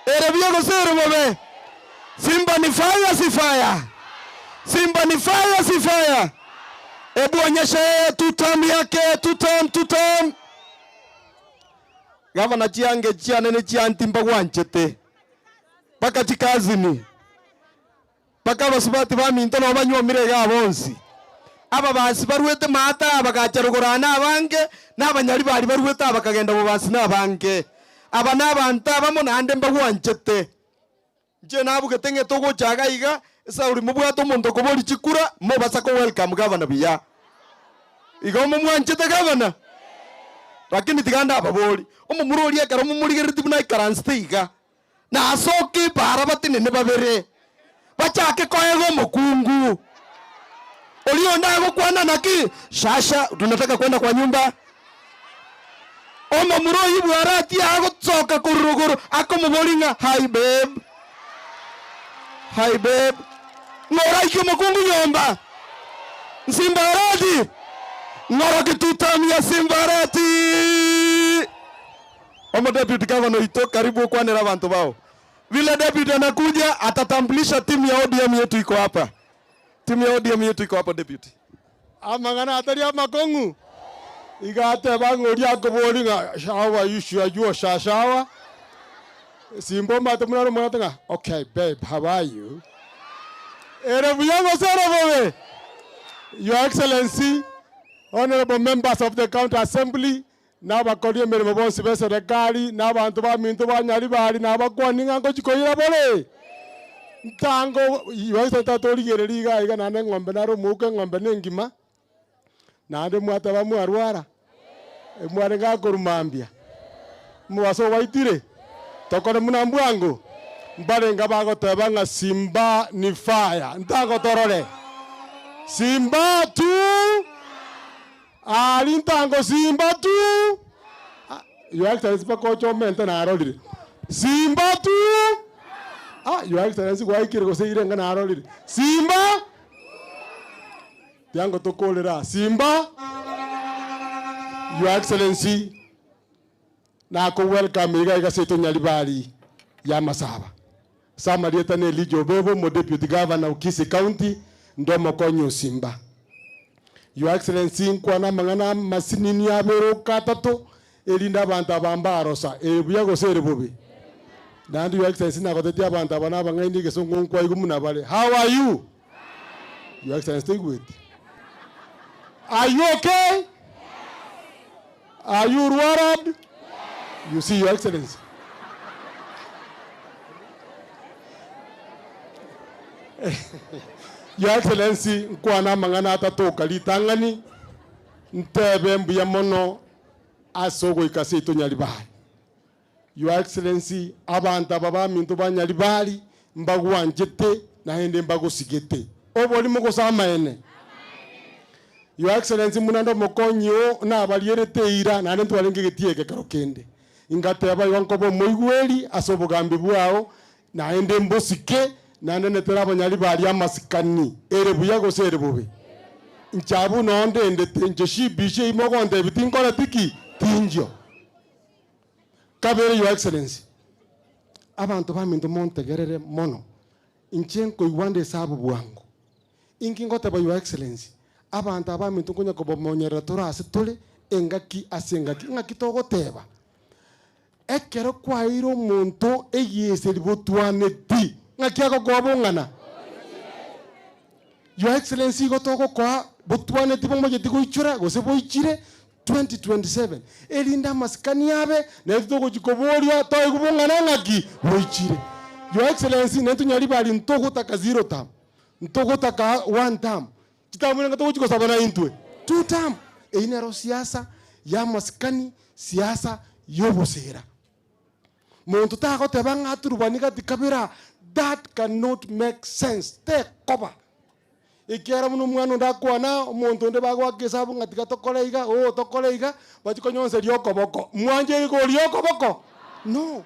Ere buya gose ere bobe? Simba ni fire si fire? Simba ni fire si fire? Ebu onyeshe tutam yake tutam tutam. Gavana chiange chiane ne chianti mbagwanchete mpaka chikazini mpaka abasubati baminto nabo banywomire igaa bonsi. Ababasi barwete maate aa bagacha rogoro aa nabange, na abanyari baria barwete aa bakagenda bobasi nabange. Aba nabanto abamo naende mbagwanchete. Inche nabugete ng'a togocha iga iga, esauri mobwate omonto okoboria chikura, mobasa ko welcome gavana buya. Igo momwanchete gavana? Lakini tiga ndababori, omomura oria ekero momorigereretie buna aikaransete iga, nasoke epaara batenene babere. Bachake koega omokungu oria onde agokwana naki, Sasa tunataka kwenda kwa nyumba. Omomura oyio bwaratie agosoka korwa rogoro akomoboria ng'a hi babe, hi babe, ng'a oraikie omokungu nyomba? Nsimbarati, ng'oroki tutamia simbarati. Omodeputy governor oito karibu okwanere abanto bao. Vile deputy anakuja atatambulisha timu ya ODM yetu iko hapa. Timu ya ODM yetu iko hapa deputy. Amang'ana atari amakong'u, iga ateba ng'a oria akoboria ng'a how are you sure you shashawa simba omate buna ore omorwete ng'a okay babe how are you ere buya gose ere bobe your excellency honorable members of the county assembly Na abakori emeremo bonsi b'eserekari, na abanto baminto ba Nyaribari, na abakuani ng'a ngochia koira bore. Ntango ibaisa tatorigereria iga iga naende eng'ombe naro omouko eng'ombe nengima, naende mwateba mwarwara, mwarenge akorwa mambia, omobaso obaitire, tokore buna mbwango, mbarenge bagoteba ng'a simba ni fire, ntango torore, simba tu. Aria ntango simba tu. Ah, Your Excellency mpaka oche omente narorire. Simba tu. Ah, Your Excellency gwaikire gose ire enga narorire. Simba. Tiango tokorera aa. Simba. Your Excellency, nako welcome iga iga seito Nyaribari ya Masaba. Ase amarieta na Elijah Obebo, omo Deputy Governor o Kisii County, nde omokonyi o Simba. Your Excellency, nkwane amang'ana amasinini abere oka atato, erinde abanto aba mbarosa, ere buya gose ere bobe. Naende Your Excellency nagotetie abanto aba nabang'aini egesongo nkwaigwe buna bare, How are you? Your Excellency toigweti? Are you okay? Are you worried? You see, Your Excellency. Your Excellency, nkwane amang'ana atatoka ritang'ani, ntebe mbuya mono ase ogoika seito Nyaribari. Your Excellency, abanto aba baminto ba Nyaribari mbagwanchete naende mbagosigete. Oborimo gose amaene? Your Excellency, buna nde omokonyi oo nabarierete eira naende ntwarenge egetii eke ekero kende. Ingateba igo nkoba omoigweri ase obogambi bwao, naende mbosike, naende netere abanyaribari amasikani, ere buya gose ere bobe. Inche abwo noo ndendete, inche shibishe ime ogontebia tinkoreti ki? Tinchio. Kabere Your Excellency, abanto baminto montegerere mono, inche nkoigwa nde esabu bwango. Inki ngoteba Your Excellency, abanto aba baminto nkonya kobamonyerera tore ase tore engaki ase engaki. Ng'aki togoteba? Ekero kwaeire omonto egieseri botwaneti, ng'aki agokoa bong'ana? Your Excellency igo togokoa botwaneti bomanyeti goichora gose boichire, 2027, erinde amasikani abe, naintwe togochia koboria toigwe bong'ana ng'aki boichire. Your Excellency, naintwe Nyaribari ntogotaka zero term, ntogotaka one term, chiterm rende togochia gosaba naintwe two term. Eyio nero siasa ya amasikani, siasa ya obosera. Monto tagoteba ng'a aturubani gati kabere, that cannot make sense, tekoba. Ekiagera buna omwana onde akwana, omonto onde bagoaka esabu ng'a tiga tokore iga, oo tokore iga, bachie konyonseria okoboko. Mwanche iga oria okoboko? No.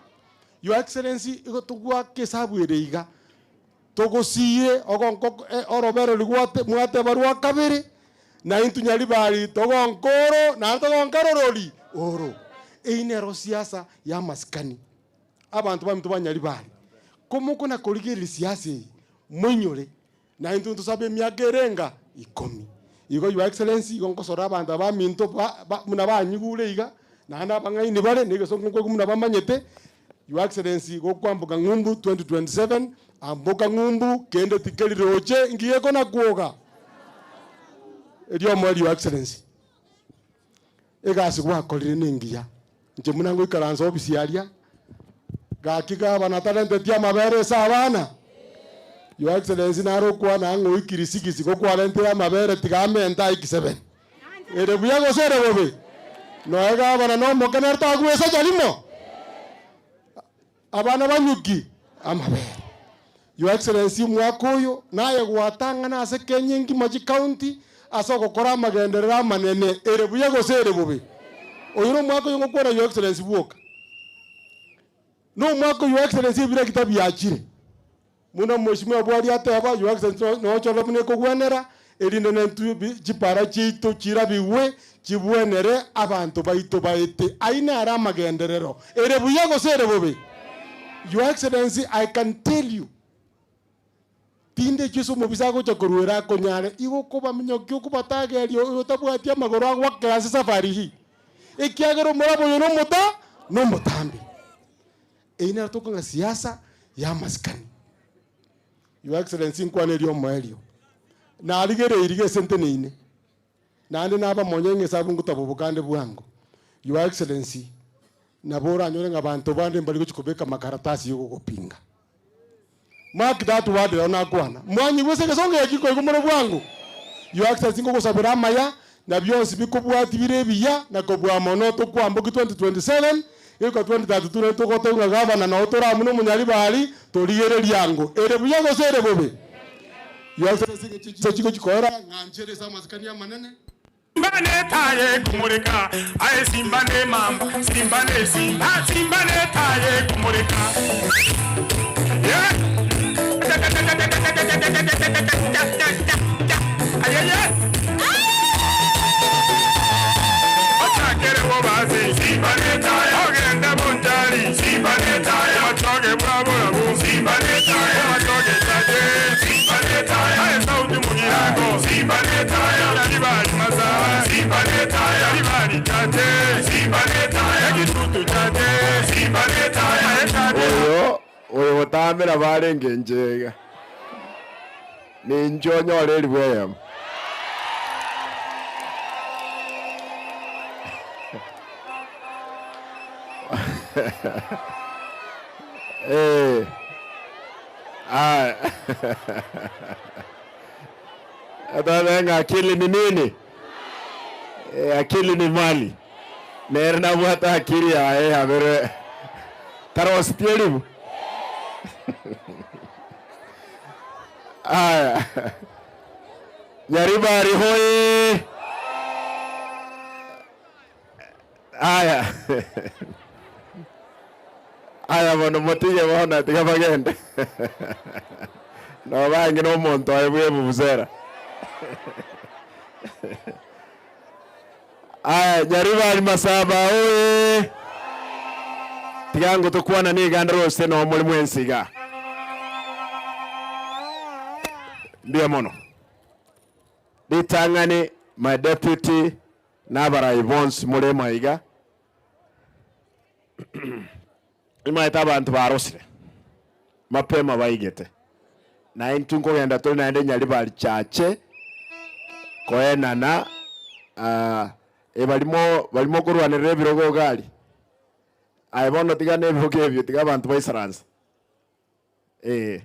Your Excellency, igo togoaka esabu ere iga, togosiire ogonko orobere rigwate mwateba rwa kabere, na intwe Nyaribari togonka oro, naende togonka rorori? Oro. Eyio nero siasa ya amasikani. Abanto baminto ba Nyaribari, komokona korigereria siasa eye, moinyore. Na intwe ntosabe emiaka ere enga ikomi. Igo Your Excellency, igo nkosora abanto abaminto ba ba buna banyigure iga, naende abang'aini bare, na egesongo nkoigwa buna bamanyete, Your Excellency, gokwamboka ng'umbu 2027, amboka ng'umbu, kende tikeri roche, nki gekona kwoga? Erio omoerio Your Excellency, egasi gwakorire nengiya, inche buna ngoikaransa ofisi aria, gaki gavana tarenteti amabere ase abana? Your Excellency nare okwana ng'a oikiri sigisi gokwarentire amabere tiga amente aiki seven. Ere buya gose ere bobe? Noe gavana na omoke nere tagwesacha rimo? Abana banyuki amabere. Your Excellency omwaka oyo naye gwatang'ana ase Kenya engima chicounty ase ogokora amagenderero amanene ere buya gose ere bobe. Oyo nomwaka oyo ngokwana Your Excellency bwoka. Nomwaka oyo Your Excellency ebiregita biachire. Buna Mheshimiwa Bwari ateba, Your Excellency nochore buna ekogwenera, erinde nentwe bi chipara chiaito chirabigwe chibwenere abanto baito baete. Ayio naro amagenderero, ere buya gose ere bobe? Your Excellency, I can tell you, tinde ase omobisa agocha koruera akonyare, igo okobaminyokia okobatageria oyo otabwati amagoro agoakera ase safari hii, ekiagera omorabo oyo nomota nomotambe. Eyio nero tokong'a siasa ya amasikani. Your Excellency nkwane erio omoerio, narigereirie gese nteneine, naende nabamonye ng'a esabu ngotaboboka ande bwango. Your Excellency, nabo oranyore ng'a abanto bande mbari gochia kobeka amakaratasi ya ogogopinga. Mark that word rero nakwana. Mwanyigwa ase egesongo eki nkoigwa more bwango? Your Excellency nkogosabera amaya na bionsi bikobwatia bire ebiya na kobua mono tokwamboki 2027 goika 2032 naende togoteba ng'a gavana noo tore amo na omonyaribari torigererie ango ere buya gose ere bobe. Your Excellency ng'echi chinsa chigochi koera ng'anchere ase amasikani amanene. Simba netaye kumurika, aye simba ne mamba, simba ne simba, simba netaye kumurika. Yeah. Ayeye. Ochakere bobasi, simba netaye, ogende bunchari, simba netaye, ochoge bwaburabu, simba netaye, ochoge chache, simba netaye, aye sauti mugirango, simba netaye, Nyaribari masawa, simba netaye, Nyaribari chache, simba netaye, ekitutu chache, simba netaye, aye chache. Oyo oyogotaamera barenge inche iga, ninche onyore eribu eyemo. Eh. Aya. Atotebe ng'a akili ni nini? Eh, akili ni mali. Nere nabwate akili yaye yabere taroseti eribu. Aya. Nyaribari hoye! Aya. Aya bono motige bono tiga bagende. Nobange na omonto oye bwe ebubusera. Aya Nyaribari Masaba oye! Tiga ngotokwana nigande rose noo more mwensi igaa. Mbuya mono. Ritang'ani my deputy na abarai bonsi more maiga, nimaete abanto barosire mapema baigete, na intwe nkogenda tore naende Nyaribari Chache koenana ebarimo barimo korwanerera ebirogo iga aria. Aye bono tiga na ebirogo ebio tiga abanto baisaranse. Ee.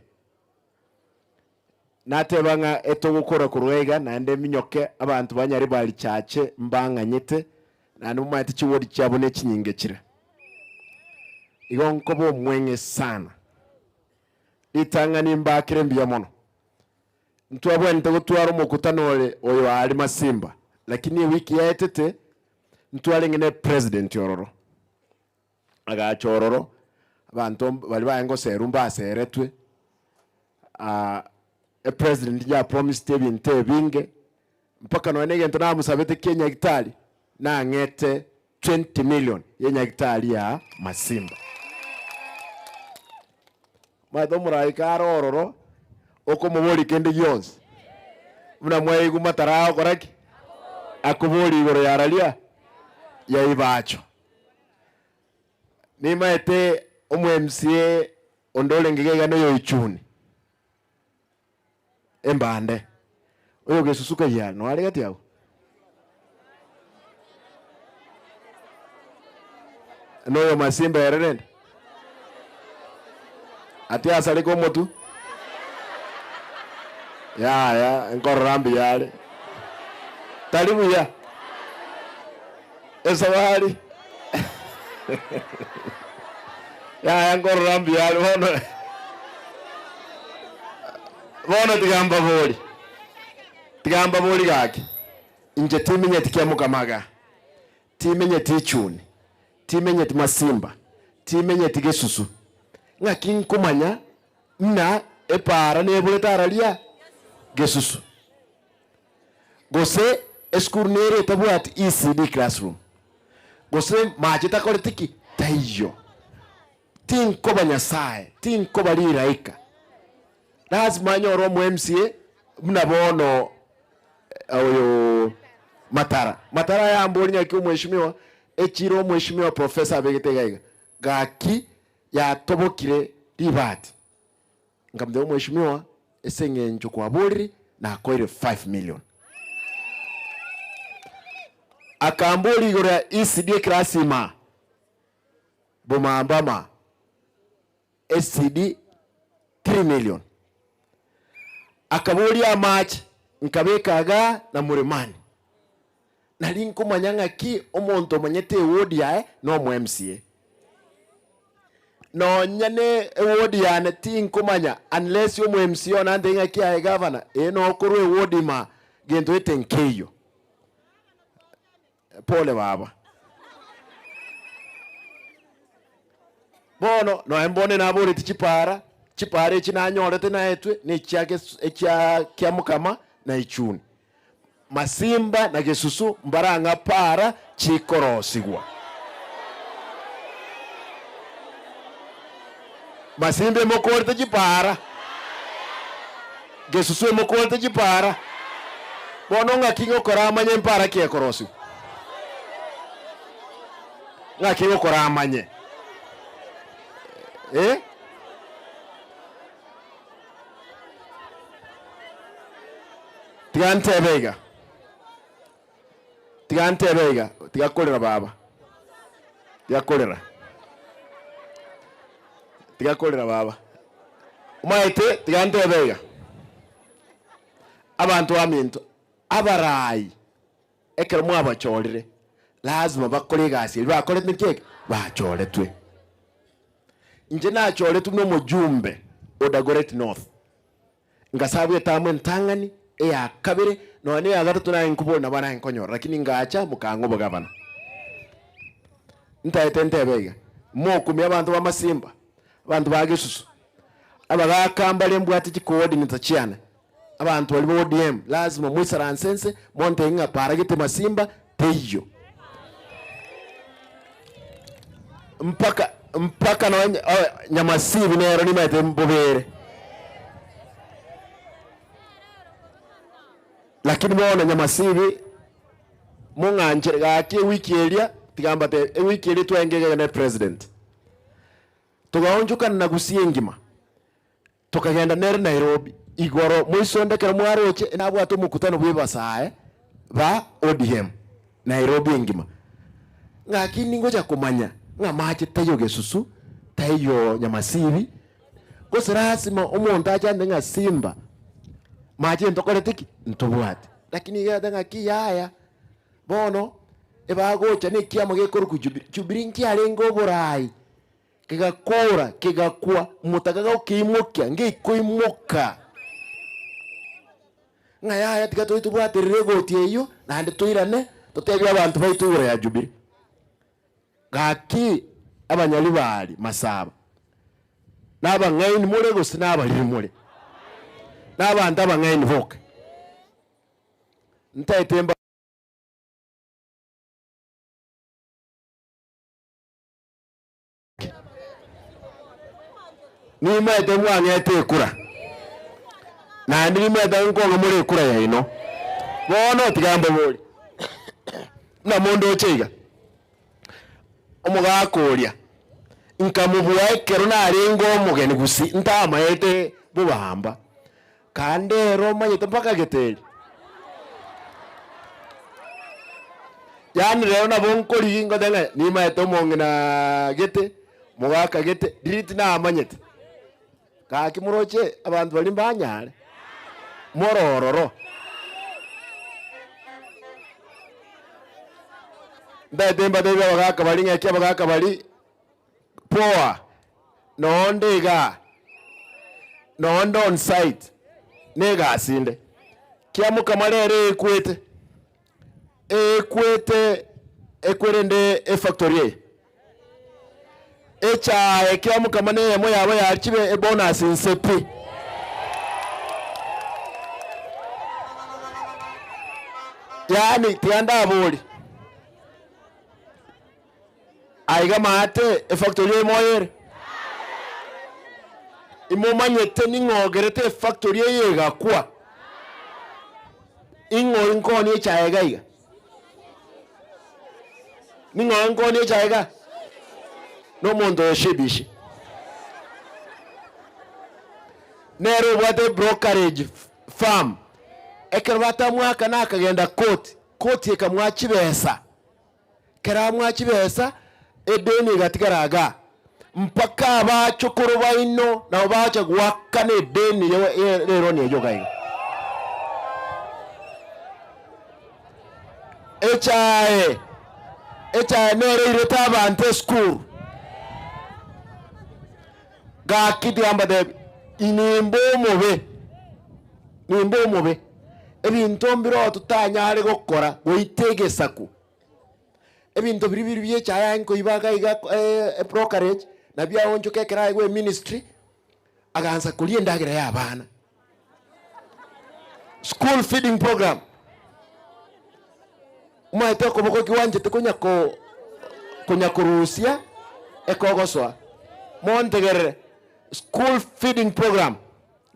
Nateba ng'a etogokora korwa iga naende eminyoke abanto ba Nyaribari Chache mbang'anyete naende momaete chiwodi chiabo ne chinyinge chire. Igo nkoba omweng'e sana. Ritang'ani mbakere mbuya mono. Ntwabwenerete gotwara omokutano ore oyo aria Masimba, lakini ewiki yaetete ntwarenge ne president ororo. Agacha ororo, abanto baria barenge goserwa mbaseretwe, epresident yapromisete ebinto ebinge, mpaka nonye na egento namosabete kia enyagitari, nang'ete 20 million ya enyagitari ya Masimba. Omanyete omoraika are ororo, okomoboria kende gionsi, buna mwaigwa mataragokora ki? Akoboria igoro ya raria ya ibacho. Nimaete omo MCA onde orenge iga iga noyo Ichuni, embande, oyo gesusu kaiya noare gati agwo. Noyo Masimba ere rende, ati asareke omotwe, yaya nkorora mbuya are, tari buya. Esabari yaya nkorora mbuya are bono. Bono tiga mbabori, tiga mbabori gaki, inche timenyeti kiamokama iga, timenyeti ichuni, timenyeti masimba, timenyeti gesusu, ng'aki nkomanya muna epaara neborete araria gesusu, gose esukuru nere etabwati ECD classroom, gose mache takoreti ki? Taiyo. Tinkoba Nyasae, tinkoba riraika. Lazima nyore omo MCA buna bono oyo Matara. Matara ayamborie ng'aki omweshimiwa, echire omweshimiwa professor abegete iga iga, gaki yatobokire ribati. Nkamotebia omweshimiwa ase eng'encho kwaborire nakoire 5 million. Akamboria igoro ya ECD eclass imaa. Bomambama esidi 3 million. Akaboria amache, nkabeka igaa na Muremani. Nari nkomanya ng'aki omonto omanyete eward yaye na omo MCA. Nonya ne eward yane tinkomanya unless omo MCA one antebie ng'aki aye gavana ee nokorwa eward ima gento gete nkeiyo. Pole baba. Bono nonya mbone naboreti chipara, chipara echi nanyorete naetwe na echia ges echia kiamokama na ichuni. Masimba na gesusu mbarang'a para chikorosigwa. Masimba emokorete chipara, Gesusu emokorete chipara. Bono ng'aki ngokora amanye mpara ki ekorosigwa? Ng'aki ngokora amanye? Eh? Tiga ntebe iga, tiga ntebe iga, tiga korera baba, tiga korera, tiga korera baba. Omanyete tiga ntebe iga, abanto baminto, abarai ekero mwabachorire, lazima bakore egasi eria bakorete nki eke? Bachoretwe. Inche nachoretwe buna omojumbe o Dagoretti North. Ngasabwa etamu entang'ani, eya kabere, nonya na eya gatato naye nkobori nabo naye nkonyora, lakini ngacha mokang'a obogabana. Ntaete ntebe iga, mokumia abanto b'amasimba, abanto ba gesusu, abagaka mbare mbwate chicoordinator chiane, abanto baria ba ODM, lazima moisaranse nse, montebie ng'a para gete masimba teiyo. Mpaka mpaka nonye Nyamasibi nero nimaete mbobere. Lakini bono Nyamasibi mong'anchere gaki ewiki eria tiga mbatebie ewiki eria twenge iga ne president. Togaonchokana na Gusii engima. Tokagenda nere Nairobi igoro moisonde ekero mwaroche nabwate omokutano bwa ebasae ba ODM Nairobi engima. Ng'aki ningocha komanya ng'a mache taiyo gesusu taiyo nyamasibi gose lasima omonto ache ande ng'a simba mache ntokorete ki? Ntobwate. Lakini iga egete ng'aki yaya bono ebagocha na ekiama gekorokwa Jubilee, Jubilee nkiarenge oborai. Kegakora, kegakwa, omotaka gokeimokia, ngekoimoka. Ng'a yaya tiga tobe tobwaterere egoti eyio, naende toirane, totebie abanto baito igoro ya Jubilee. Gaki abanyaribari masaba, nabang'aini more gose nabariri more? Nabanto abang'aini boka. Ntaete mba. Nimaete mwang'ete ekura, naende nimaete nkong'a more ekura yaino. Bono tiga mboborie, buna mondoche iga, omogaka oria, nkamobua ekero narenge omogeni gusii, ntamaete bobamba, kande ere omanyete mpaka geteri. Yaani rero nabo nkorigia ngote ng'a nimaete omong'ina gete, mogaka gete, riria tinamanyete. Gaki moroche abanto baria mbanyare, more ororo. Ntaete mbatebie abagaka baria ng'aki abagaka baria poa, nonde igaa, nonde on site. Na egasi ende, kiamokama rero ekwete, ekwete ekwerende efactory eye. Echae kiamokama na eyemo yabo yachibe ebonus inse pi. Yaani tiga ndabori, aiga maate efactory eye moyere? Imomanyete ning'o ogerete efactory eye egakwa? Ing'o inkooni echae iga iga? Ning'o nkooni echae iga? Nomonto oyo Shebishi. Nere obwate ebrokerage firm. Ekero batamwakana akagenda court, court ekamoa chibesa. Ekero amoa chibesa, edeni egatigara igaa, mpaka abachokoro baino nabo bacha goakana edeni y'eroni eyio iga iga. Echae, echae nere eirete abanto esukuru. Gaki tiga mbatebi, nimbe omobe, nimbe omobe, ebinto mbiroo totanyare gokora goita egesaku. Ebinto biria biri bia echae aye nkoiba iga iga ebrokerage, nabio aonchoka ekero aegwa eministry, agansa koria endagera ya abana. School feeding program, omanyete okoboko ki gwanchete konya ko konya korusia ekogosoa, montegerere, school feeding program,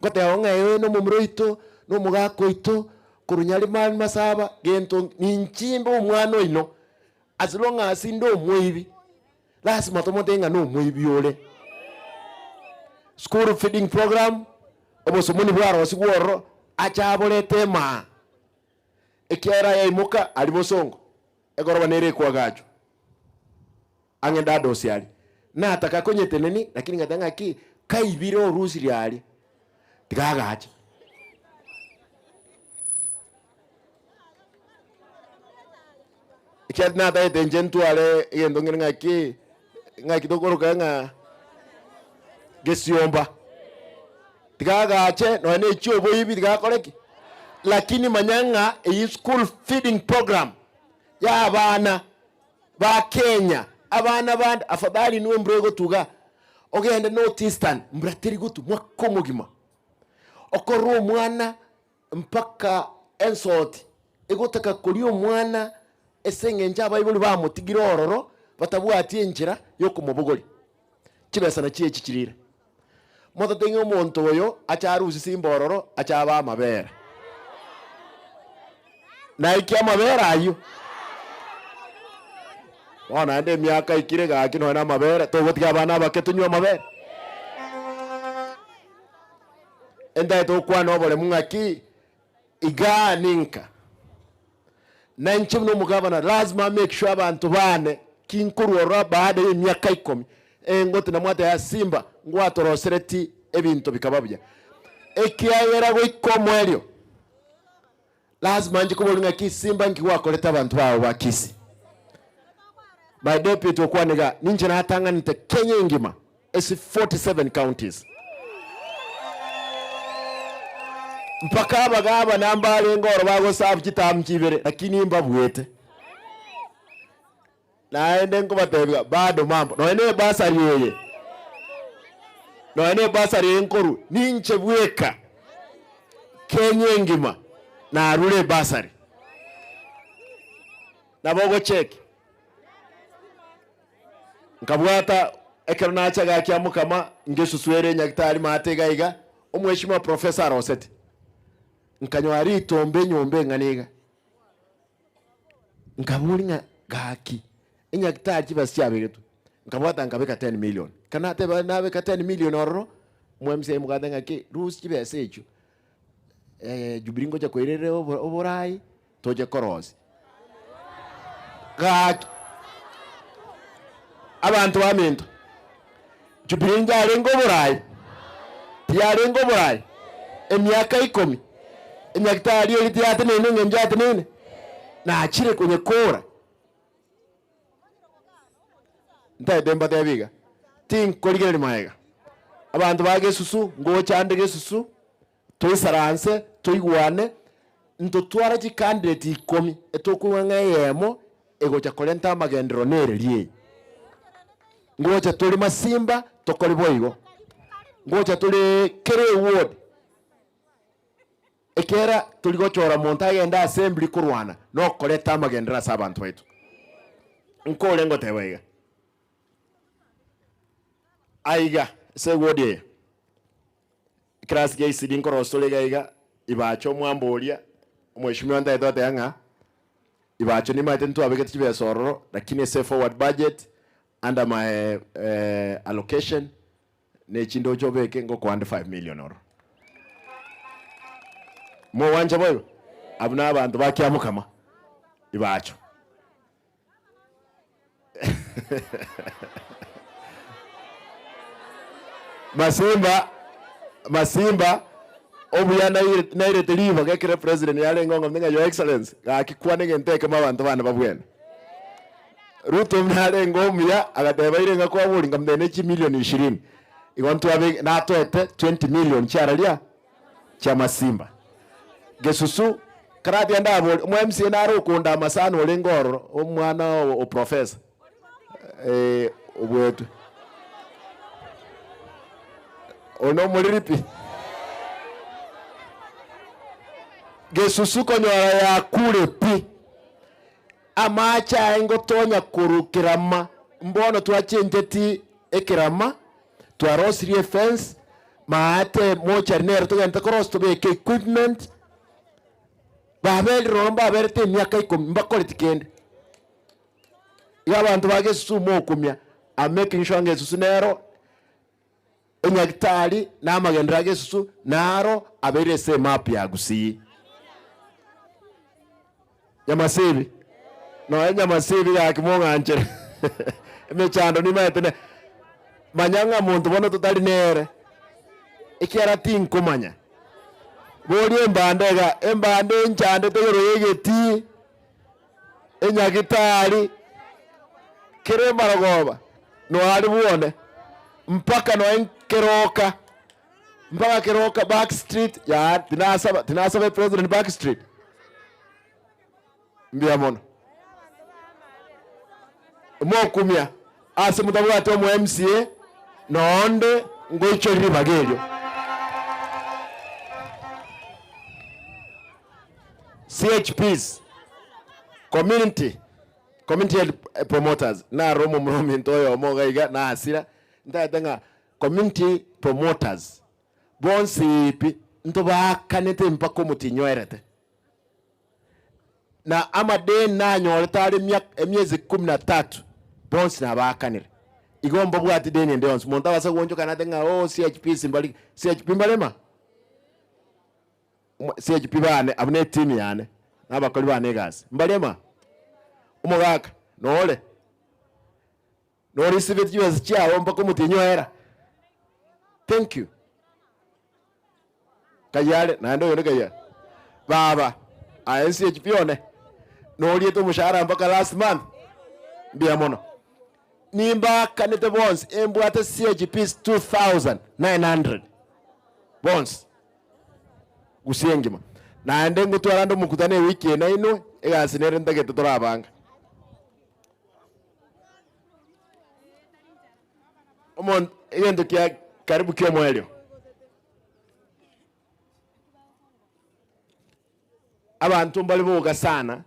ngoteba ng'a oyo na omomura oito, na omogaka oito, korwa Nyarimari Masaba, gento ninchimbe omwana oino, as long as inde omoibi, Lasima tomotebie ng'a nomoibi ore. School feeding program, obosomoni bwarosigwe ororo, ache aborete emaa, ekiagera yaimoka aria bosongo, egoroba nere ekoagachwa, ang'e ndadosi aria. Nataka konyeteneni lakini ngateba ng'aki, kaibire orusirie aria, tiga agache. Ekiagera tinatagete inche ntware egento ng'ire ng'aki, ng'aki tokoroka ng'a gesiomba. Tiga agache nonya na echia oboibi tiga akore ki? Lakini manya ng'a eyio school feeding program ya abana ba Kenya, abana bande afadhali inwe embura egotuga ogende North Eastern mbura teri gotwa mwaka omogima. Okorora omwana Mpaka ensoti egotaka koria omwana ase engencho abaibori bamotigire ororo batabwati enchera yokomobogoria. Chibesa nachio echi chirire. Motate ng'a omonto oyo ache arusie simba ororo ache abe amabere. Naikia amabere ayio. Bono naende emiaka ekire gaki nonya na amabere togotiga abana abake tonywe amabere. Entaete gokwana oboremu ng'aki igaa ninka. Na inche buna omogavana lazima make sure abanto bane kinkorwa ororo baada ya emiaka ikomi, engoti namwate ya Simba ngwatorosereti ebinto bikaba buya. Ekiagera goika omoerio lazima nche koboria ng'aki Simba nki gwakorete abanto bao ba Kisii. My deputy okwane igaa, ninche natang'anete Kenya engima ase 47 counties. Mpaka abagabana mbarenge oro bagoserve chiterm chibere lakini mbabuete. Naende nkobatebia bado mambo nonya ne ebasari eye, nonya ne ebasari eye nkorwa ninche bweka Kenya engima narure ebasari. Nabo ogocheki. Nkabwata ekero nacha gaki amokama ngesusuere enyagitari maate iga iga, omweshimiwa professor arosete. Nkanyora ritombe enyomba eng'ana iga. Nkaboria ng'a gaki, enyagitari chibesa chiabegetwe, nkabwata nkabeka ten million. Ekero nateba nabeka ten million ororo, omo MCA mokate ng'aki rusia chibesa echio, Jubilee ngocha koirerera oborai. Toche korosia. Gaki, abanto baminto, Jubilee njarenge oboraai? Tiyarenge oboraai? Emiaka ikomi, enyagitari eria tiyateneine eng'encho yateneine? Nachire konyekora. Ntagete mbatebi iga, tinkorigereria magega. Abanto ba Gesusu, ngocha ande Gesusu. Toisaranse, toigwane, ntotware chicandidate ikomi etokoigwa ng'a eyemo egocha korenta amagenderero nereri eye. Ngocha tore Masimba tokore boigo, ngocha tore kera eward, ekiagera tori gochora monto agende assembly korwana nokoreta amagenderero ase abanto baito. Nkore ngoteba iga, aiga ase eward eye. Ekerasi kia ECD nkorosia tore iga iga, Ibacho omwamba oria, omweshimiwa ntagete goteba ng'a Ibacho nimaete ntwabegete chibesa ororo lakini ase forward budget under my allocation nechinde oche obeke ngokoa 5 million ororo. Mogwancha boigo? Abwo na abanto ba Kiamokama, Ibacho. Masimba, Masimba, obuya naire nairete ribaga ekero epresident yarenge ong'ombe ng'a your excellency gaki kwana egento ekemo abanto bane babwene. Ruto buna arenge omuya agateba ire ng'a kwabori nkamotebia ne chimilion ishirini igo ntwabe natoete 20 million chiararia chia Masimba. Gesusu karatia ndabori omo MCA nare okonda amasani orenge ororo omwana o professor eh obwetwe. Oyo nomoriri pi. Gesusu konyora yakure pi. Amache aye ngotonya korwa kerama mbono twachencheti ekerama Twarosirie efence, maate mochari nere togente korosia tobeke equipment, baberire ororo mbaberete emiaka ikomi mbakoreti kende. Iga abanto ba Gesusu mokumia, I'm making sure ng'a Gesusu nero enyagitari na amagenderero a Gesusu naro abeire ase emap ya Gusii. Nyamasibi, nonya Nyamasibi gaki mong'anchere emechando nimaete ne manya ng'a monto bono totari nere, ekiagera tinkomanya. Boria embande iga, embande enchandete igoro ya egetii, enyagitari, kera emarogoba noare bwone, mpaka noe nkeroka, mpaka keroka back street yaya tinasaba tinasaba epresident back street. Mbuya mono. Mokumia ase motabwati omo MCA noonde ngoichori ribaga erio. CHPs, community, community health promoters, naro omomura ominto oyomo iga iga nasira, ntagete ng'a community promoters bonsi pi ntobaakanete mpaka omotienyi oerete. Na amadeni nanyorete are emiezi kumi na tatu, bonsi nabaakanire. Igo mbabwati deni ende yonsi. Monto abasa gwonchokana ate ng'a oh CHP simbari, CHP mbarema? CHP bane, abwo ne etimu yane, na abakori bane egasi. Mbarema? Omogaka, nore? Norisibeti chibesa chiao mpaka omotienyi oera. Thank you. Kayare, naende oyonde kayare. Baba, aye CHP one, noriete omoshahara mpaka last month? Mbuya mono. Nimbakanete bonsi, embwate CHPs 2900 bonsi gusii engima. Naende ngotwara nde omokutano ewiki eye nainwe, egasi nere ntagete torabanga. Omonto egento kia karibu ki'omoerio. Abanto mbare boga sana,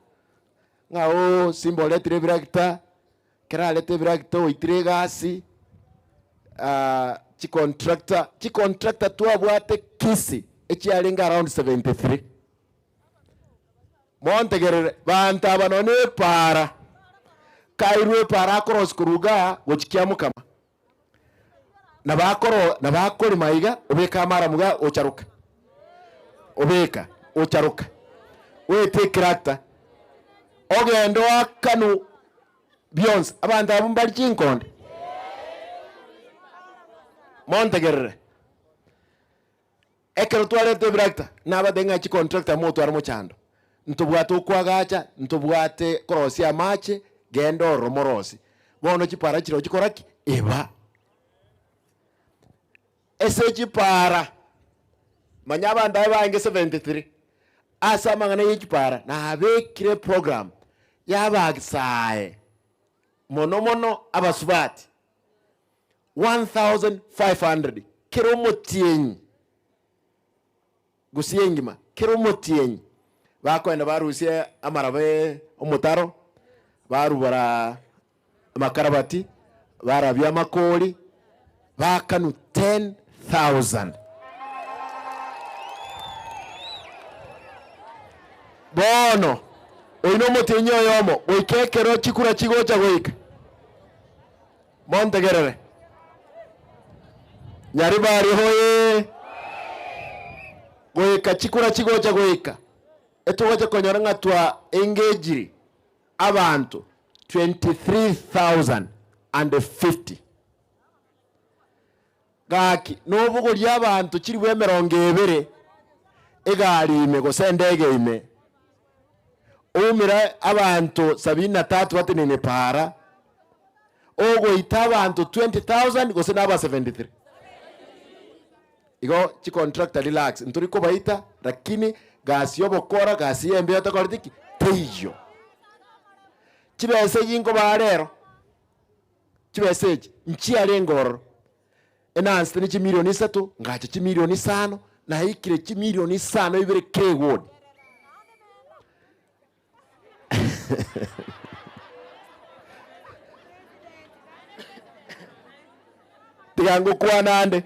ng'a ooh Simba oretire ebirakita, ekero areta ebirakita oitire egasi, chicontractor, chicontractor twabwate Kisii echiarenge around 73. Montegerere, banto aba nonya nepaara, kairwe epaara akorosia korwa igaa gochia kiamokama, nabo akoro nabo akorema iga, obeka amaramu igaa ocharoka, obeka ocharoka, oete ecractor, ogende oakanwe bionsi, abanto abwo mbari chinkonde. Montegerere. Ekero twareta ebirakita, nabatebie ng'a chicontractor motware mochando, ntobwate okoagacha, ntobwate korosia amache, genda ororo morosie. Bono chipara chirochio chikora ki? Eba. Ase chipara. Manya abanto aba baenge 73 ase amang'ana ye chipara nabekire eprogram y'abasae mono mono abasubati 1500 kera omotienyi gusii engima kera omotienyi bakoenda barusia amaraba omotaro, barubora amakarabati, barabia amakori, bakanwa 10,000. Bono oyio nomotienyi oyomo goika ekero chikura chigocha goika. Montegerere. Nyaribari hoyee! Goika chikura chigocha goika, etogocha konyora ng'a twa engagiri abanto 23,050. Gaki nobogorie abanto chilifu emerongo ebere egari ime gose endege ime, oumere abanto sabini na tatu batenene paara, ogoita abanto 20,000 gose naba 73. Igo chicontractor relax, ntori kobaita lakini gasi yobokora, gasi y'embeo tokoreti ki? Teiyo. Chibesa echi nkobaa rero. Chibesa echi nchiarenge ororo, enansete ne chimilioni isato, ngacha chimilioni isano, naikire chimilioni isano ibere kera eward. Tiga ngokwana ande,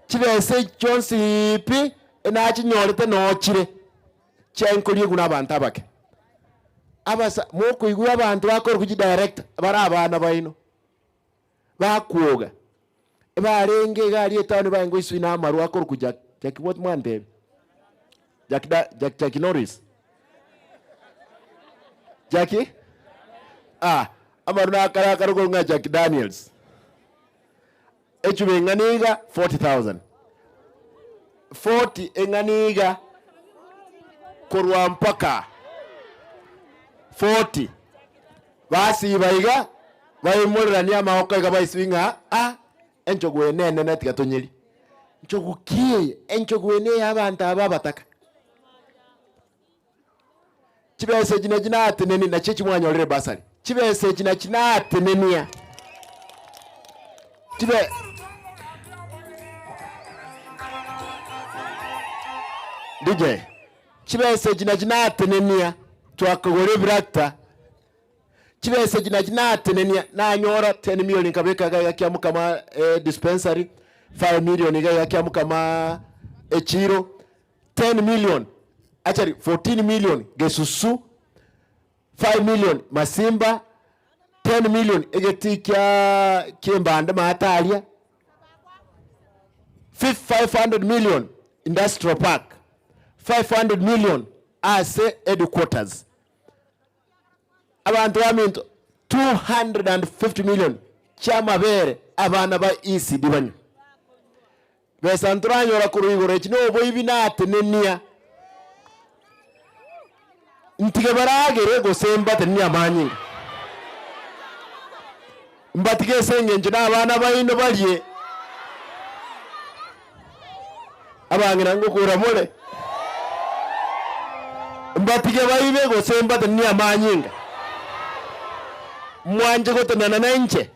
chibesa echi chionsi pi, enachinyorete nochire, chiankoriegwa na abanto abake. Abasa mokoigwa abanto bakorokwa chidirector bare abana baino, bakwoga, ebarenge iga aria etown baye ngoiswa na amarwa akorokwa Jack, Jack what mwantebia? Jack da Jack Jack Norris? Jackie? Ah, amarwa nakare akarokwa ng'a Jack Daniels. Echuba eng'ana iga 40,000. 40 eng'ana iga korwa mpaka 40 basiba iga baimorerania amagoko iga baisibi ng'a ah enchogu eye nenene tiga tonyerie. Nchogu ki eye? Enchogu eye neya abanto aba abataka. Chibesa echi nachi natenenia, nachio echi mwanyorire bursary. Chibesa echi nachi natenenia. Chibe DJ, chibesa echi nachi natenenia, twakagora ebirakita, chibesa echi nachi natenenia, nanyora 10 million nkabeka iga iga kiamukama dispensary, 5 million iga iga kiamukama echiro. 10 million actually 14 million Gesusu, 5 million Masimba, 10 million egetii kia kiembande maate aria, 500 million industrial park, 500 million ase headquarters. Abanto baminto 250 million chiamabere abana ba ECD banywe. Besa ntoranyora korwa igoro echi noboibi natenenia, ntige baragere gose mbatenenie amanyinga, mbatige ase engencho nabana baino barie. Abang'ina ngokura more, mbatige baibe gose mbatenenie amanyinga, mwanche gotenena nainche?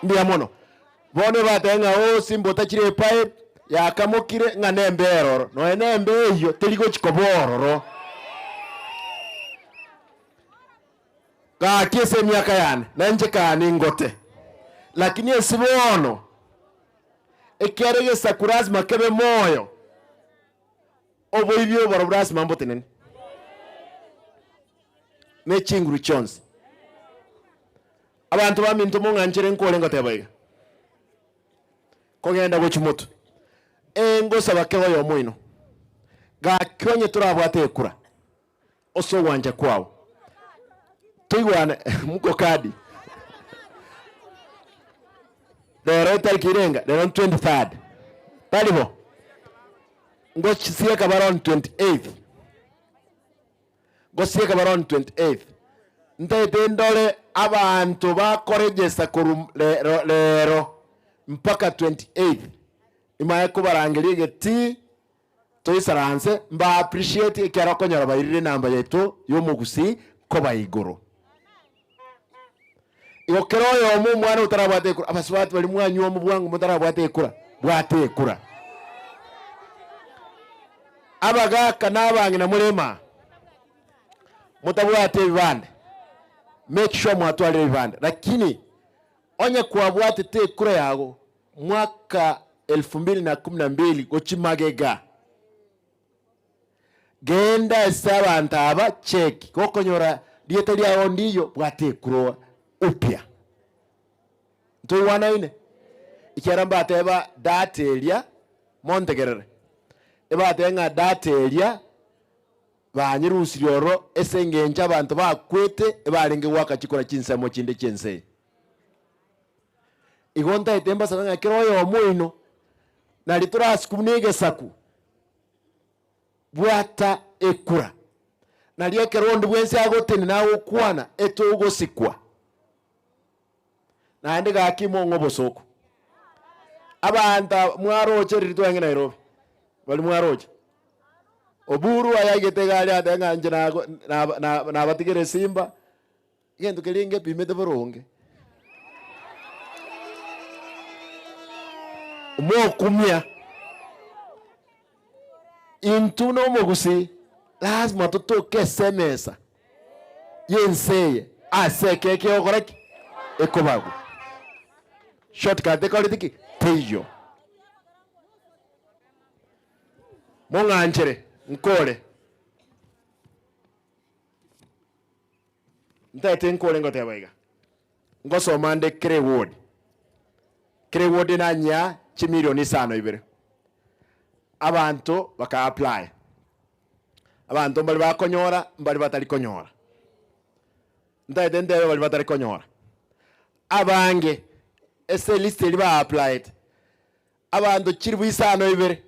Mbuya mono. Bono ebatebe ng'a oo simba otachire epipe yakamokire ng'a nembe eroro, nonya nembe eyio teri gochi koba ororo. Gaki ase emiaka yane nainche kane ngote, lakini ase bono ekiagera egesaku lasima kebe moyo, oboibi oborobwo lasima mbotenene ne chinguru chionsi. Abanto baminto mong'anchere nkore ngoteba iga, kogenda gochia motwe, ee ngosaba kera oyomo oino, gaki onye torabwate ekura ase ogwancha kwao, toigwane mko kadi rero etariki irenga? Rero 23rd, tari bo? Ngochisieka bare on 28th. Gosieka bare on 28th, ntaete ndore abanto bakoregesta korwa rero mpaka 28th, imaye kobarangeria egetii. Toisaranse mba appreciate ekiagera okonyora bairire enamba yaito y'omogusii koba igoro. Igo kera oyomo omwana otarabwate ekura, abasubati baria mwanywa omo bwango motarabwate ekura, bwata ekura. Abagaka na abang'ina more imaa, motabwati ebibande, make sure mwatwarire ebibande, lakini onye kwabwatete ekura yago mwaka elfu mbili na kumi na mbili gochia magega, genda ase abanto aba check, gokonyora rieta riago ndiyo, bwata ekura upya. Ntoigwanaine? Ekiagera mbateba data eria, montegerere, ebatebe ng'a data eria banyerusirie ororo ase engencho abanto bakwete ebarenge goaka chikura chinsemo chinde chi'ense eye. Igo ntaete mbasabe ng'a kera oyomo oino, nari torasukwe buna egesaku, bwata ekura, nari ekero onde bwensi agotenena agokwana, etogosikwa. Naende gaki mong'e obosooku. Abanto aba mwaroche riria twarenge Nairobi, baria mwaroche, Oburu ayaigete iga aria atebe ng'a inche nago naba naba nabatigere esimba, egento keria ngepimete boronge. Mokumia, intwe buna omogusii lazima totoke ase emesa y'ense eye ase ekeke egokora ki? Ekobagwa. Shortcut ekoreti ki? Teiyo. Mong'anchere nkore. Ntaete nkore ngoteba iga, ngosoma nde kera eward, kera eward nanyia chimilion isano ibere, abanto baka apply, abanto mbare bakonyora mbare batari konyora, ntaete ntebe baria batari konyora, abange ase elist eria ba applyete, abanto chilifu isano ibere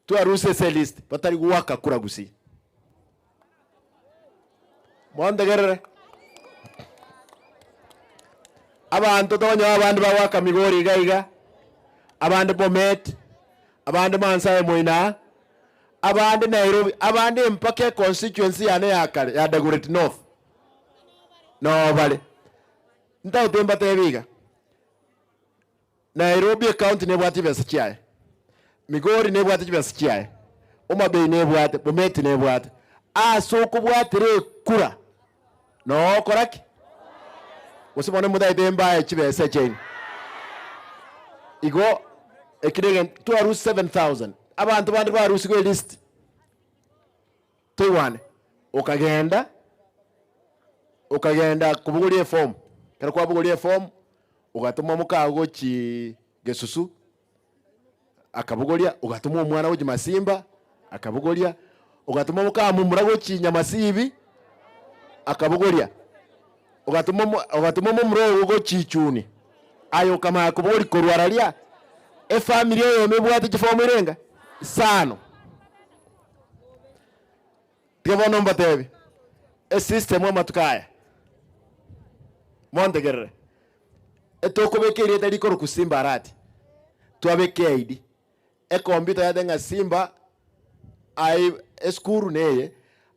twarusia ase elist batari goaka kura gusii. Montegerere, abanto tokonyora abande bagoaka Migori iga iga, abande Bomet, abande Maansae moino aa, abande Nairobi, abande mpaka econstituency yane ya kare ya Dagoretti North noo bare. Ntagete mbatebie iga, Nairobi ecounty nebwate chibesa chiaye, Migori nebwate chibesa chiaye, Homa Bay nebwate, Bomet nebwate. Ase okobwatera ekura noo okora ki? Gose bono motagete mbae chibesa chiaino? Igo eki negento twarusia 7000 abanto bande barusigwe elist toigwane, okagenda okagenda kobogoria eform, ekero kwabogoria eform Ogatoma mokago gochia gesusu, akabogoria, ogatoma omwana gochia masimba, akabogoria, ogatoma mokamomura gochia nyamasibi, akabogoria, ogatoma omo ogatoma omomura ogo gochia ichuni, aye okamanya kobogoria korwa raria, efamiri eyemo ebwate chifomu irenga? Isano. Tiga bono mbatebi, esystem amatuko aya, montegerere, etokobeka erieta rikorokwa Simba Arati, twabeka eID, ecomputer yateba ng'a Simba ai esukuru neye,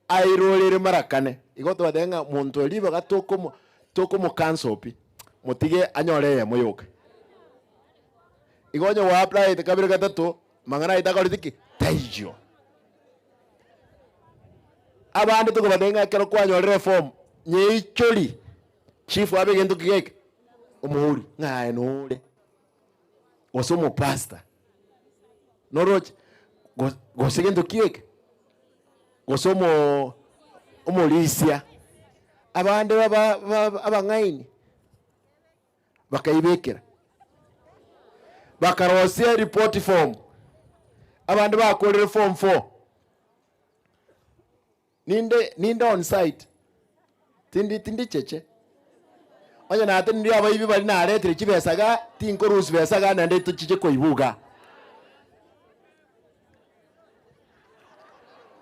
airorere mara kane, igo twateba ng'a monto oria ribaga tokomo tokomo cancel pi, motige anyore eyemo yoka. Igo onye gwa applyete kabere gatato, mang'ana ayio takoreti ki? Taiyo. Abande tokobatebia ng'a ekero kwanyorire eform, nyeichori, chief abe egento ki geke? Omouri, ng'a aye nore, gose omopastor, noroche, go- gose gento ki eke? Gose omo omorisia. Abande baba ba abang'aini, bakaibekera, bakarosia ereport form, abande bakorire form four. Ninde ninde on site, tindi tindi cheche, onye natenenirie abaibi baria naretire chibesa igaa, tinkorusia besa igaa naende tochiche koiba igaa.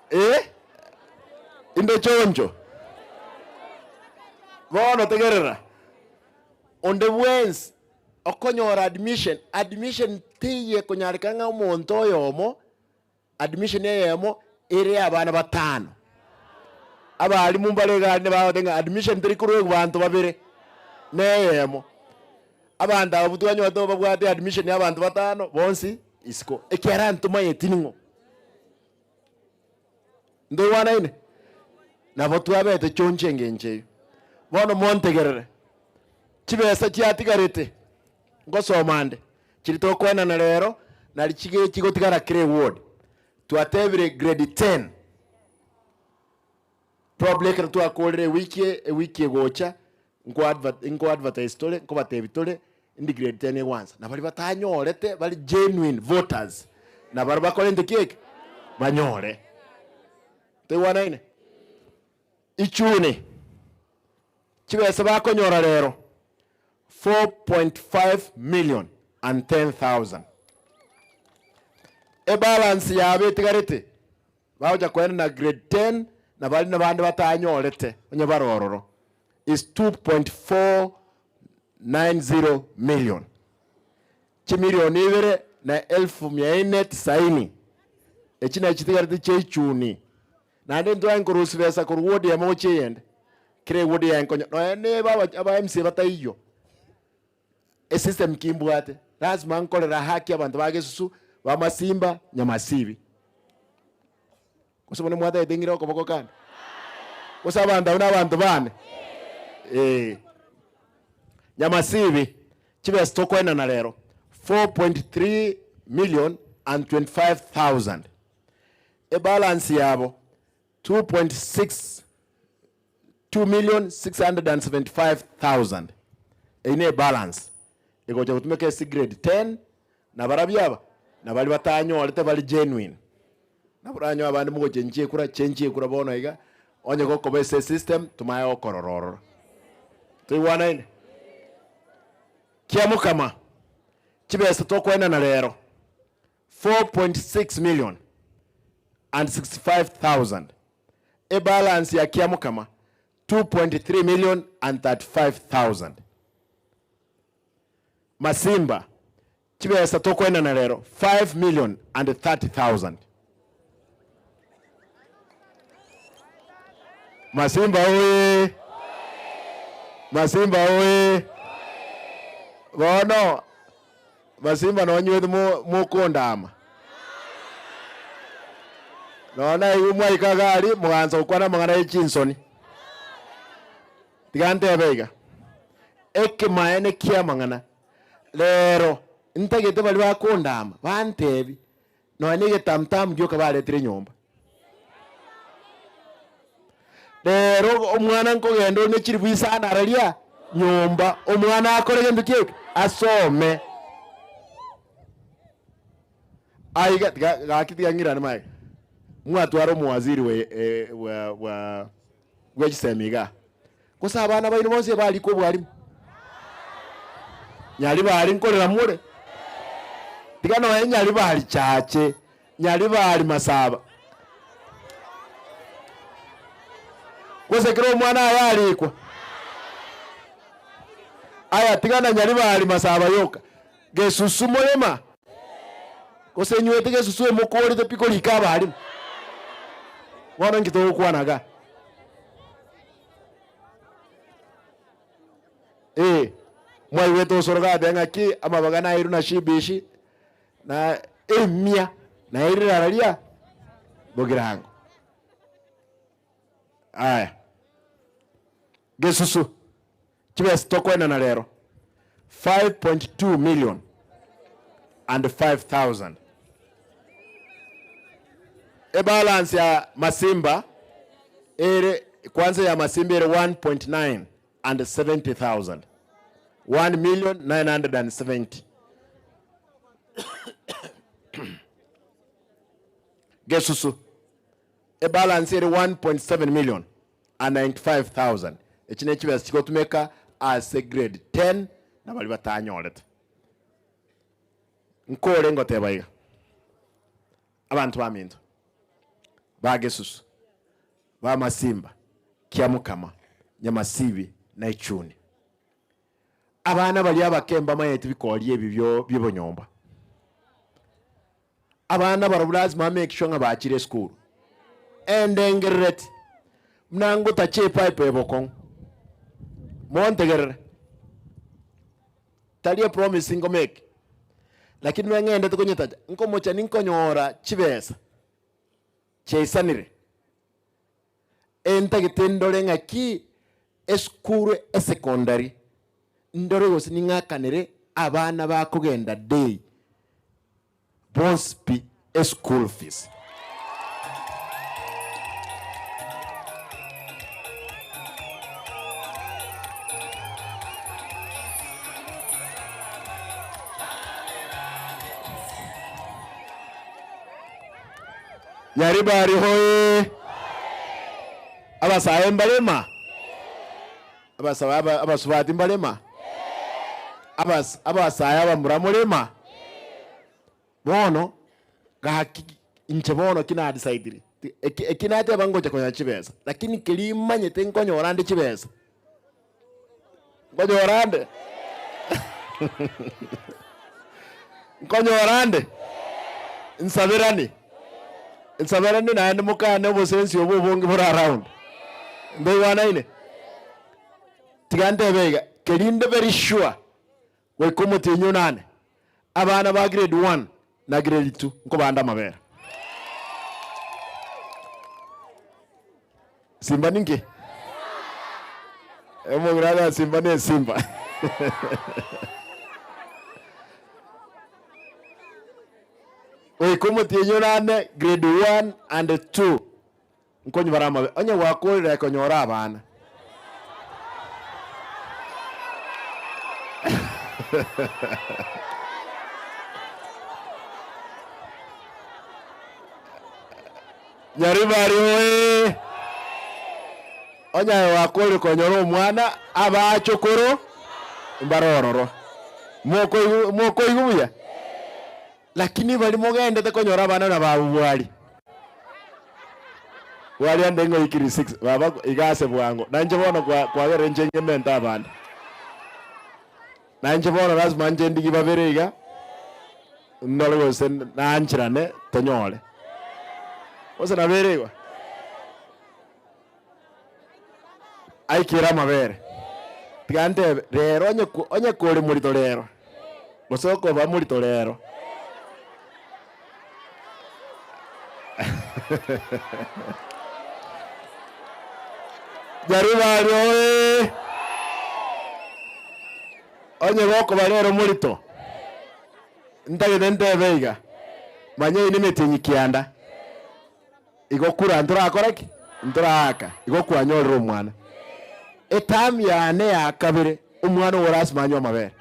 Eh, inde choncho. Bono tegerera, onde bwensi okonyora admission, admission teiyo ekonyarekana ng'a omonto oyomo. Admission eyemo ere ya abana batano. Abalimu mbare iga aria bagoteba ng'a admission teri korwa banto babere, ne eyemo. Abanto abwo twanyorete babwate admission ya abanto batano, bonsi isiko, ekiagera ntomayeti ning'o. Ntoigwanaine? Nabo twabete chonche engencho eyio. Bono montegerere, chibesa chiatigarete, ngosoma ande, chiria tokoenana rero, nari chige chigotigara kera eward. Twatebire grade ten, probably ekero twakorire ewiki eye, ewiki egocha, nko advert nko advertise tore, nkobatebia tore, indi grade ten egwansa. Na baria batanyorete bare genuine voters, nabarabwo bakorente ki eke? Banyore. Toigwanaine? Ichuni, chibesa bakonyora rero, 4.5 million and 10,000. Ebalance yabo etigarete, bagocha koenda na grade 10 na baria nabande batanyorete onye bare ororo, is 2.490 million. Chimilioni ibere na elfu mia ine tisaini. Echi nachi chitigarete chia ichuni. Naende intwe nkorusia besa korwa ward eyemo gochia eyende, kera eward yaye nkonya nonya neba aba aba MCA bataiyo, esystem ki mbwate, lazima nkorera haki abanto ba Gesusu, ba Masimba, Nyamasibi. Gose bono mwatagete ng'ire okoboko kane? Gose abanto abwo na abanto bane? Eh. Nyamasibi, chibesa tokoenana rero, 4.3 million and 25,000. Ebalance yabo 2.6 2,675,000. Eyio ne ebalance egocha gotumeka ase grade 10 na barabio aba na baria batanyorete bare genuine. Nabo oranyore abande mogochenchia ekura, chenchia ekura bono iga, onye gokoba ase esystem tomanye gokorora ororo. Toigwanaine? Kiamokama, chibesa tokoenana rero 4.6 million and 65,000, ebalance ya Kiamokama 2.3 million and 35,000. Masimba, chibesa tokoenana rero 5 million and 30,000. Masimba oye! Masimba oye! Bono Masimba nonywete mokondama. Nonya naigwe mwaika iga aria, mogansa gokwana amang'ana ye chinsoni. Tiga ntebe iga, ekemaene ki'amang'ana, rero ntagete baria bakondama bantebi nonya na egetamtamu gioka baretire nyomba. Rero omwana nkogenda ore ne chilifu isano araria nyomba, omwana akore gento ki eke? Asome. Aiga tiga gaki tiga ng'irane magega. Mwatwara omowaziri we eh, bwa bwa bwe chisemi igaa. Gose abana baino bonsi ebarikwe obwarimu? Nyaribari nkorera more? Tiga nonya Nyaribari chache, Nyaribari masaba. Gose kera omwana aye arikwa? Aya tiga na Nyaribari masaba yoka. Gesusu morema? Gose inywete gesusu emokorete pi korika abarimu? Bono inki togokwana igaa? Ee, mwaigwete osoro gateba ng'aki amabaga nairwe na shibishi na emia nairire araria bogirango. Aya, gesusu chibesa tokoenana rero 5.2 million and 5000. Ebalance ya Masimba ere kwanza ya Masimba ere 1.9 and 70,000. 1,970,000. Gesusu ebalance ere 1.7 million and 95,000. Echi ne chibesa chigotumeka ase grade 10 na baria batanyorete. Nkore ngoteba iga, abanto baminto, ba Gesusu, ba Masimba, Kiamukama, Nyamasibi na Ichuni, abana baria abake mbamanyeti bikoria ebi bio bi'obonyomba. Abana barobwo lazima ba make sure ng'a bachire esukuru. Endengerereti buna ngotacha epipe eye bokong'u, montegerere, tari epromise nkomake, lakini buna ng'endete konyetacha, nkomocha ninkonyora chibesa chiaisanire, entagete ndore ng'aki esukuru esecondary, ndore gose ning'akanere abana bakogenda day. Bonsi pi eschool fees. Nyaribari hoyee! Abasae mbarema? Abasae abasubati mbarema? Abasae abamura morema? Bono gaki inche bono ki nadecidire, eki eki nateba ngocha konyora chibesa, lakini keria manyete nkonyora ande chibesa, nkonyora ande nkonyora ande nsaberane, nsaberane naende mokane obosensi obo obonge bore around, ntoigwanaine? Tiga ntebe iga, keria inde very sure. Goika omotienyi onane, abana ba grade one na grade two nkobande amabere. Simba ninki? Omong'ina abe Simba ne esimba. Goika omotienyi onane grade one and two nkonywa bare amabe. Onye gwakorire konyora abana. Nyaribari oye! Onye aye gwakorire konyora omwana, abachokoro mbare ororo. Mokoigwa mokoigwa buya? Lakini baria mogendete konyora abana na babu bwari. Bwari ande ng'a oikiri six, baba iga ase bwango. Nainche bono kwa kwagerire inche ngemente abande. Nainche bono lazima nche ndigie babere iga, ndore gose naancherane tonyore. Gose nabere igo? Aikere amabere. Tiga ntebe, rero onye ko onye kore morito rero, gose okoba morito rero. Nyaribari oye! Onye gokoba rero morito, ntagete ntebe iga, manya eye nemetienyi kianda. Igo kura ntorakora ki? Ntoraaka. Igo kwanyorire omwana. Eterm yane ya kabere, omwana ogo lasima anywe amabere.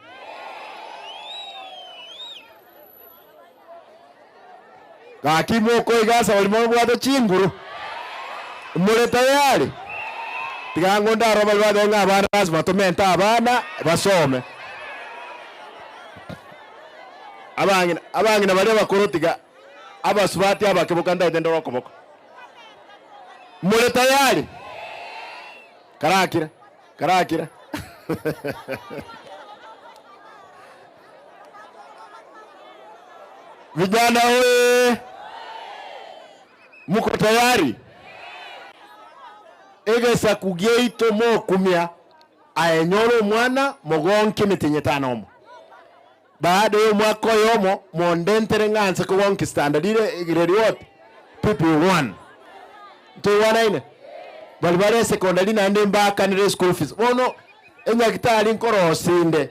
Gaki mokoiga ase baria mobwate chinguru, more tayari? Tiga ango ndarore baria batebe ng'a abana lasima tomente abana basome. Abang'ina abang'ina baria abakoro tiga. Abasubati abake boka ntaete ndore okoboko. More tayari? Karakira, karakira. Vijana oye! Muko tayari? Egesaku giaito mokumia aye nyora omwana mogonke emetienyi etano omo. Baada y'omwaka oyomo mondentere ng'a nse kogonkistanda rire grade what? PP1. Ntoigwanaine? Baria bare esecondary naende mbaakanere eschool fees. Bono enyagitari nkorosinde,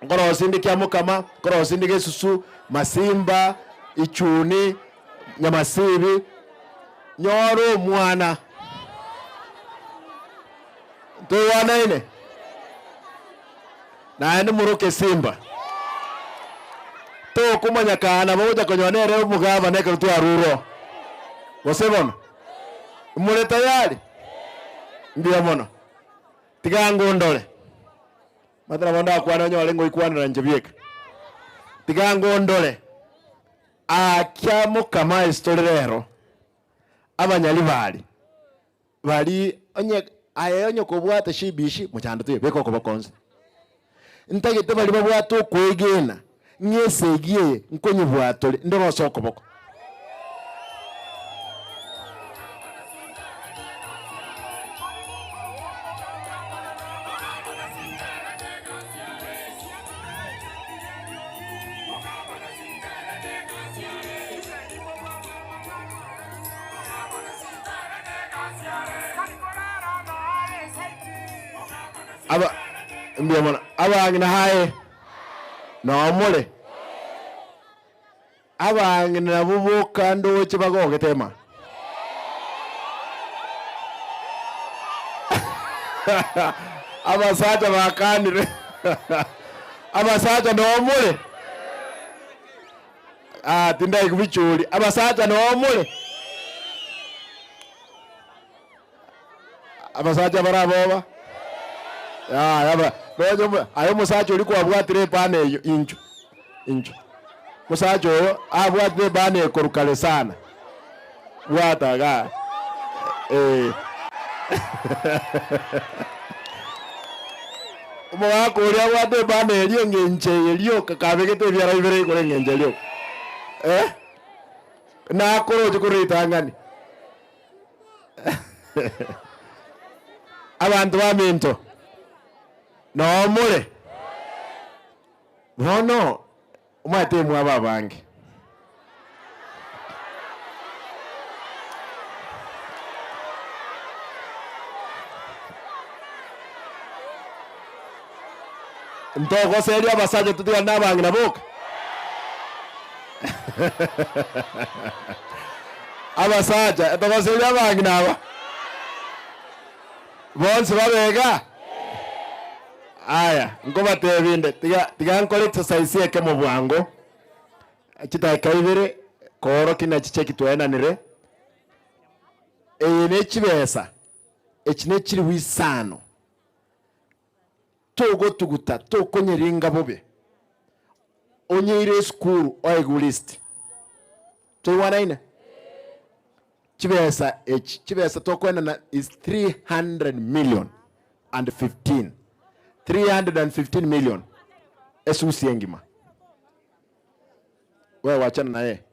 nkorosinde Kiamokama, nkorosinde Gesusu, Masimba, Ichuni, Nyamasibi, nyore omwana. Ntoigwanaine? Naende moroke Simba. Tokomanya kaa nabo ogocha konyora nere omogavana ekero twarure oo. Gose bono? More tayari? Mbuya mono. Tiga ngondore. Omanyete nabo ndakwane onyore ngoikwanera inche bieka. Tiga ngondore. Aakia mokama ase tore rero, abanyaribari. Baria onye aye onye kobwate shibishi mochando toiyo, beka okoboko onsi. Ntagete baria babwate okwegena. Ng'a esegi eye nkonyebwata ore, ndore ase okoboko. Aba, mbuya mono. Abang'ina haye. Nomore abang'ina nabwo boka ndoche bagogete ma. Abasacha bakanire abasacha nomore ah, tindaigwa bichuri abasacha nomore Abasacha baraboba, yaya ba nonye omo aye omosacha oria kwabwatire ebana eyio inchuo inchuo, omosacha oyo abwatire ebana eye korwa kare sana, bwata igaa eh. Omogaka oria abwate ebana eria eng'encho eye rioka kabegete ebiara bibere igoro eng'encho eria rioka eh, nakoroche korwa ritang'ani. Abanto baminto, noo more? Bono omanyete imwaba abange. Ntogoseria abasacha totigane na abang'ina boka? Abasacha, etogoseria abang'ina aba bonsi babe iga? Aya, nkobatebia inde, tiga tiga nkore exercise ekemo bwango, chidakika ibere, koorokia ng'a chicheki twaenanire, eye ne chibesa, echi ne chilifu isano. Togotuguta, tokonyeringa bobe, onyeire esukuru oegwe list. Toigwanaine? Chibesa echi, chibesa tokoenana is 300 million and 15. 315 million esusi engima. Wewe wachana na yeye.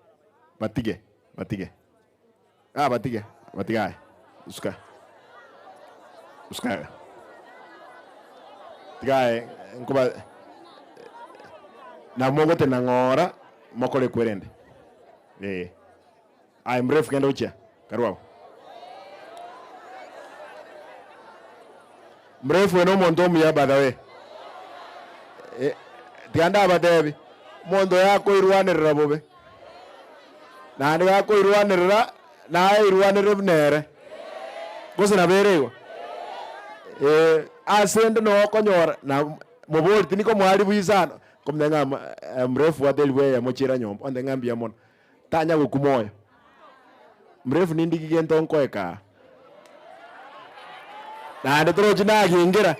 Batige, batige. Ah, batige, batige aye. Usuka. Usuka. Tiga aye nkoba nabo mogotena ng'ora mokore kwerende. Eh. Aye mrefu genda ochia. Karue agwo. Mrefu oyo nomonto omuya by the way. Eh, tiga ndabatebi, omonto oyo akoirwanerera bobe. Naende gakoirwanerera, naye airwanerere buna ere. Gose nabo ere igo? Eh, ase ende noo okonyora na mobori tindi komoa isano, nkomotebia ng'a mrefu bwata elifu eyemo chiira nyomba, ontebia ng'a mbuya mono. Tanya gokwa moyo. Mrefu nindigi gento nkoeka aa. Naende torochi nagingera.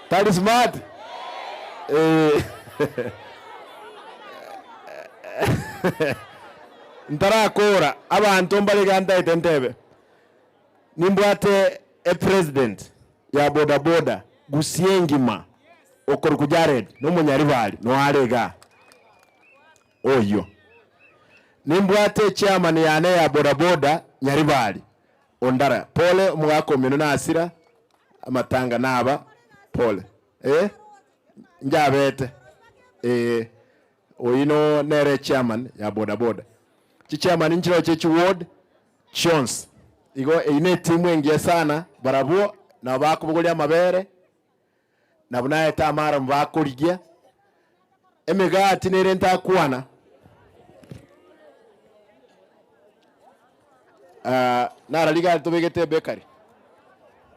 Tari smart? Eh. Ntarakora, abanto mbare iga ntaete ntebe. Nimbwate epresident ya bodaboda Gusii engima okorokwa Jared nomonyaribari noare igaa oyio. Nimbwate echairman yane ya bodaboda Nyaribari Ondara pole omogaka omino nasira amatanga naba pole eh njabete eh oyio no nere echairman ya bodaboda. Chichairman nchiroche chiward chionsi. Igo eyio netimu engiya sana, barabwo nabo bakobogoria amabere, na buna aete amaramu bakorigia, emegati nere ntakwana. Ah, narari gari tobegete ebakery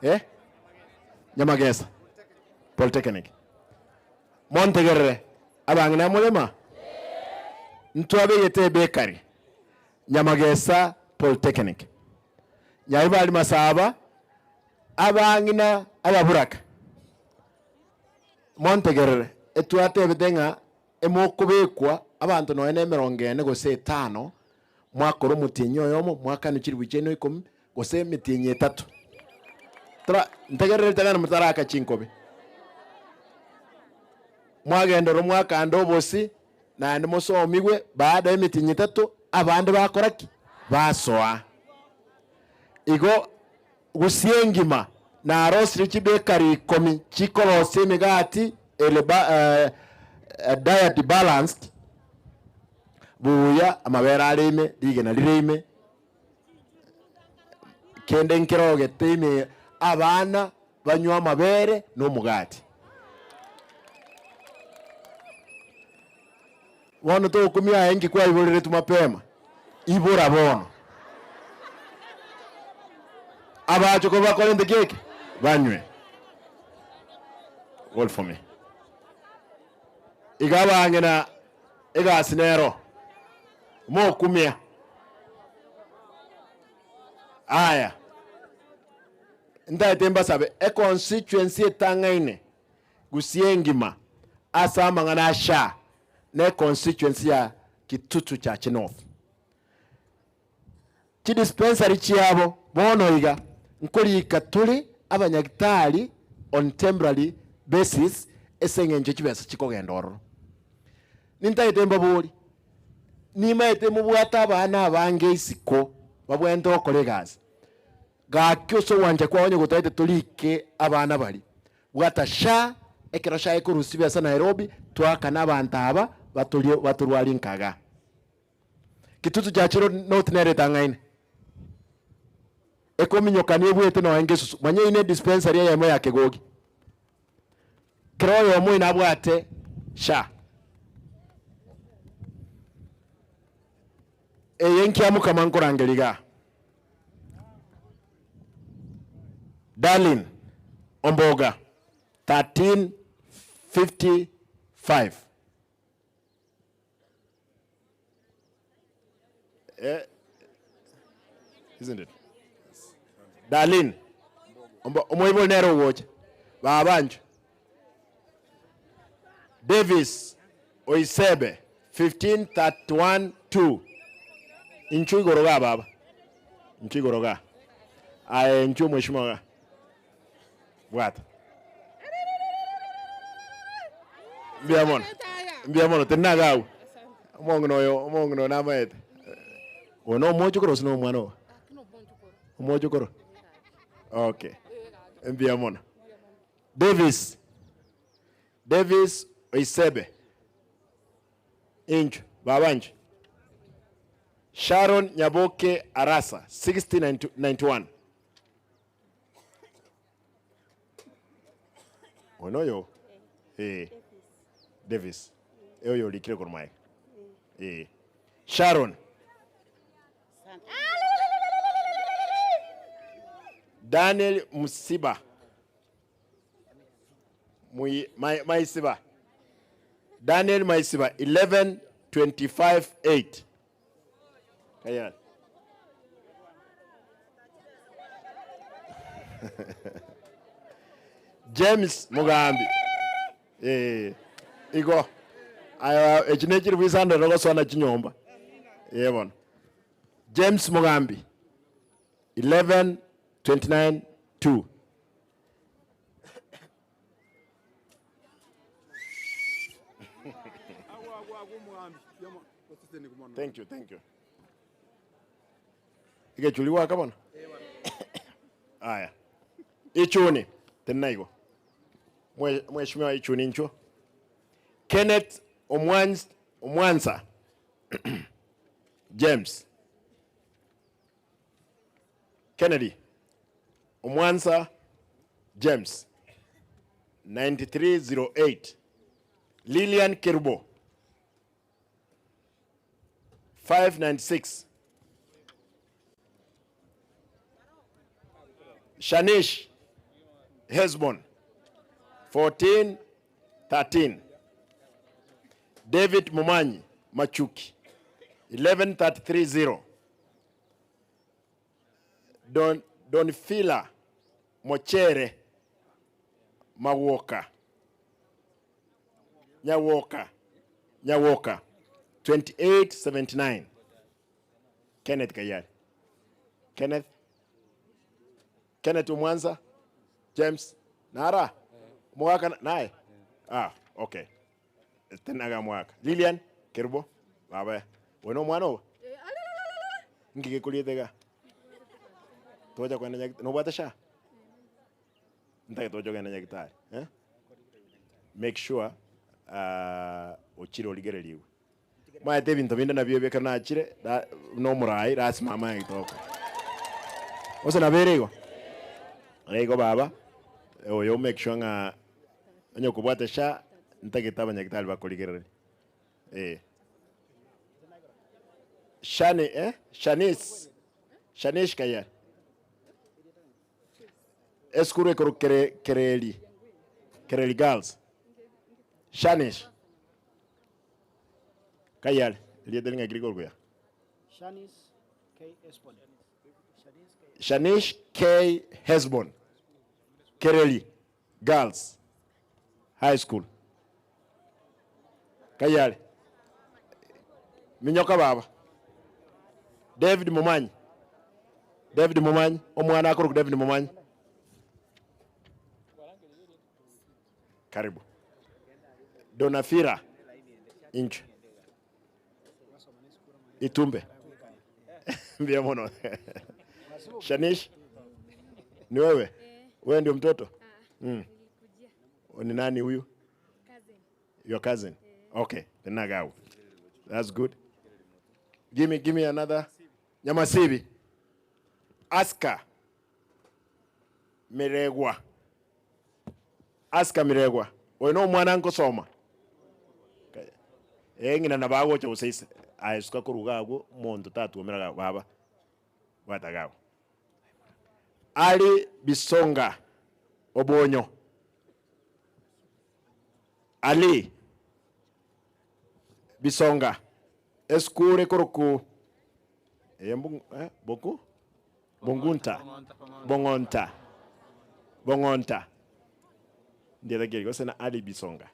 eh? Nyamagesa Polytechnic. Montegerere, abang'ina morema? Ntwabegete ebakery Nyamagesa Polytechnic, Nyaribari Masaba, abang'ina ababuraka, montegerere, etwatebete ng'a emokobekwa abanto nonya na emerongo ene gose etano, mwakora omotienyi oyomo, mwakane chilifu chiaino ikomi, gose emetienyi etato. Tora, ntegerere ritang'ani motaraka chinkobe. Mwagenda oro mwakanda obosi, naende mosomigwe, baada y'emetienyi etato, abande bakora ki? Basoa. Igo gusii engima narosirie chibekari ikomi chikorosia emegati ere ba diet balanced, buya amabere are ime, rigena rire ime, kende nkerogete ime abana banywe amabere na omogati. Bono togokumia aye nki kwaiboreretwe mapema, ibora bono. Abachokoro bakorente ki eke? Banywe. Hold for me. Iga abang'ina egasi nero, mokumia. Aya, ntaete mbasabe, econstituency etang'aine Gusii engima ase amang'ana a SHA ne constituency ya Kitutu Chache North. Chidispensary chiabo bono iga nkorika tore abanyagitari on temporary basis ase eng'encho chibesa chikogenda ororo. Nintagete mbabori, nimaete mobwate abana abange isiko babwenerete gokora egasi, gaki ase ogwancha kwao onye gotagete torike abana baria, Bwata sha, ekero sha ekorusia chibesa Nairobi, toakane abanto aba batorie batorwarie nkaga. Kitutu Churchill North nere etang'aine. Ekominyokania ebwete nonya ngesusu. Manya eyio ne dispensary eyemo ya Kegogi. Kera oyomo oino abwate sha. Eye nkiamokama nkorangeria igaa. Darlene Omboga 1355. Eh, isn't it? Darlene Ombo- omoibori nere ogocha baba ncho Davis Oisebe 1531 2 Inchuo igoro igaa baba, inchuo igoro igaa. Aye inchuo mweshimiwa igaa. Bwata. Mbuya mono, mbuya mono, tenena iga agwo. Omong'ina oyo, omong'ina oyo namaete. Oyo na omochokoro gose na omwana oo? Omochokoro? Okay, mbuya mono. Davis, Davis Oisebe. Inchwe, baba inchwe. Sharon Nyaboke Arasa, 6091. Oyo noyo? Eh. Davis. Eh, oyo orikire korwa maega. Eh. Sharon. Daniel Musiba. Maisiba. Daniel Maisiba 11:25 8. Kayari. James Mugambi. Eh, igo. Aya echi ne chiribu isano rogosona chinyomba. Eh bono. James Mugambi 11:29 2. Thank you, thank you. Igechuri gwaka bono? Aya. Ichuni, tenena igo. Mwe- Mheshimiwa Ichuni inchuo. Kenneth Omwans, Omwansa James. Kennedy Omwansa James 9308 Lilian Kerubo 596 Shanish Hesbon 1413 David Mumanyi Machuki 11330 Don, Donfila Mochere Mawoka Nyawoka Nyawoka 2879 Kenneth Kayari Kenneth Kenneth Omwanza James Nara Omogaka naye ah okay. Tenaga mwaka. Lilian, Kerubo, baba, oyo na omwana obo? Nki gekoriete igaa? Tocha kogenda nyagitari, nobwate sha? Ntagete oche ogende nyagitari, eh? Make sure ochire origererigwe. Maete ebinto binde nabio ebi ekero nachire ra buna omorai lasima amanye gitoka. Gose nabo ere igo? Ere igo baba, oyo make sure ng'a onye kobwate sha, ntagete abanyagitari bakorigereria, eh. Shani eh, Shanice, Shanish Kayari. Esukuru ekorokwa Kere Kereri, Kereri Girls. Shanish. Kayari, erieta ring'aki rikorokwa ya? Shanish K. Hesbon. Kereri Girls High School. Kayari. Minyoka baba. David Momanyi. David Momanyi, omwana akorokwa David Momanyi. Karibu. Donafira inchwe. Itumbe. Mbuya mono. Shanish, ni wewe? Wewe ndio mtoto? Ni nani huyu? Your cousin. Okay, then That's good. Give me another. Nyamasibi. Aska Miregwa. Aska Miregwa. Oyo no omwana nkosoma. Eh, ng'ina nabo agocha gose ise. Aye suka koruga agwo omonto tatuomera baba. Bwataga agwo. Ali Bisonga Obonyo. Ali Bisonga esukuru ekoroku eh, boku Bongunta Bongonta Bongonta ndietha keri gose na Ali Bisonga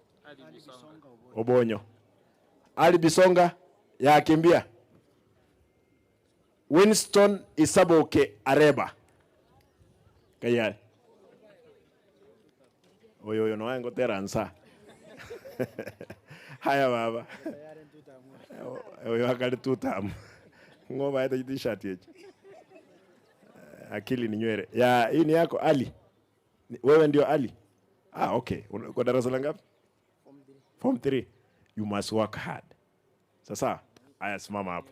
Obonyo Ali Bisonga yakimbia Winston Isaboke Areba kayari oyo oyo noe ngotera nsa haya baba oyo akare tutamu ng'o baete t-shirt echi akili ni nywele ya hii ni yako Ali wewe ndio Ali ah okay uko darasa la ngapi form 3 you must work hard sasa haya simama hapo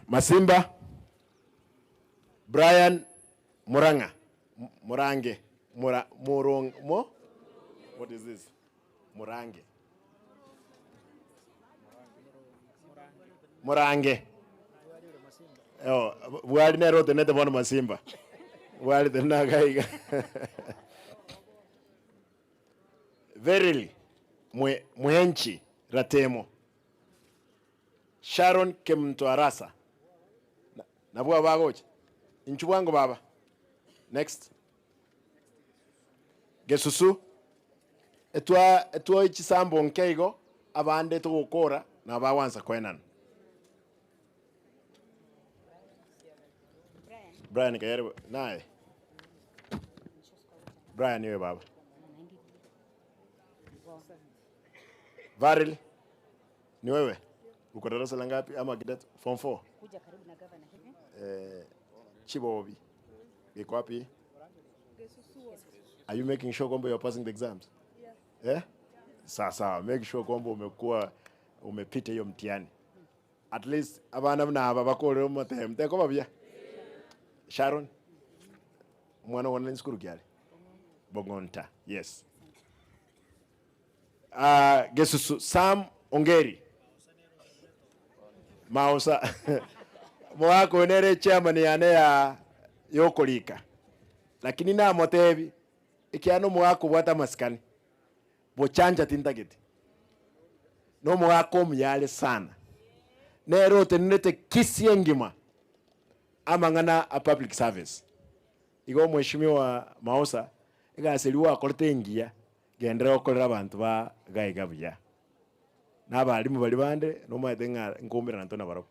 Masimba Brian Murang'a Murange Mura, Murong, Mo? What is this? Murange. Murange. Oh, bwari nero tenete bono Masimba. Bwari tenagaiga. Verily, mwe, Mwenchi Ratemo. Sharon Kemtoarasa. Nabwo bagocha. Inchu bwango baba. Next. Gesusu. Etwa etwa chisambo nkeigo abande togokora na bawansa kwenana. Brian Kayere naye. Brian iwe baba. Varil ni wewe? Uko darasa la ngapi ama kidato? Form 4. Kuja karibu na gavana hivi. Chibobi. Iko wapi? Are you making sure kwamba you are passing the exams? Yeah. Eh? Sawa sawa, make sure kwamba umekuwa umepita hiyo mtihani. At least abana buna aba bakorere omotembe teko babia. Sharon mwana wone nskuru kyale. Bongonta. Yes. Gesusu Sam Ongeri. Mausa. Mwako nere chairman yane ya yokorika. Lakini na motebi ikiano mwako bwata maskani. Bochanja tintageti. No mwako myale sana. Nero tenete kisi engima amang'ana a public service. Igo mheshimiwa Mausa igaseriwa akorete engiya gendera gokorera abantu ba gaiga buya. Na abarimu bari bande nomaete ng'a nkoumera nanto nabarobwo.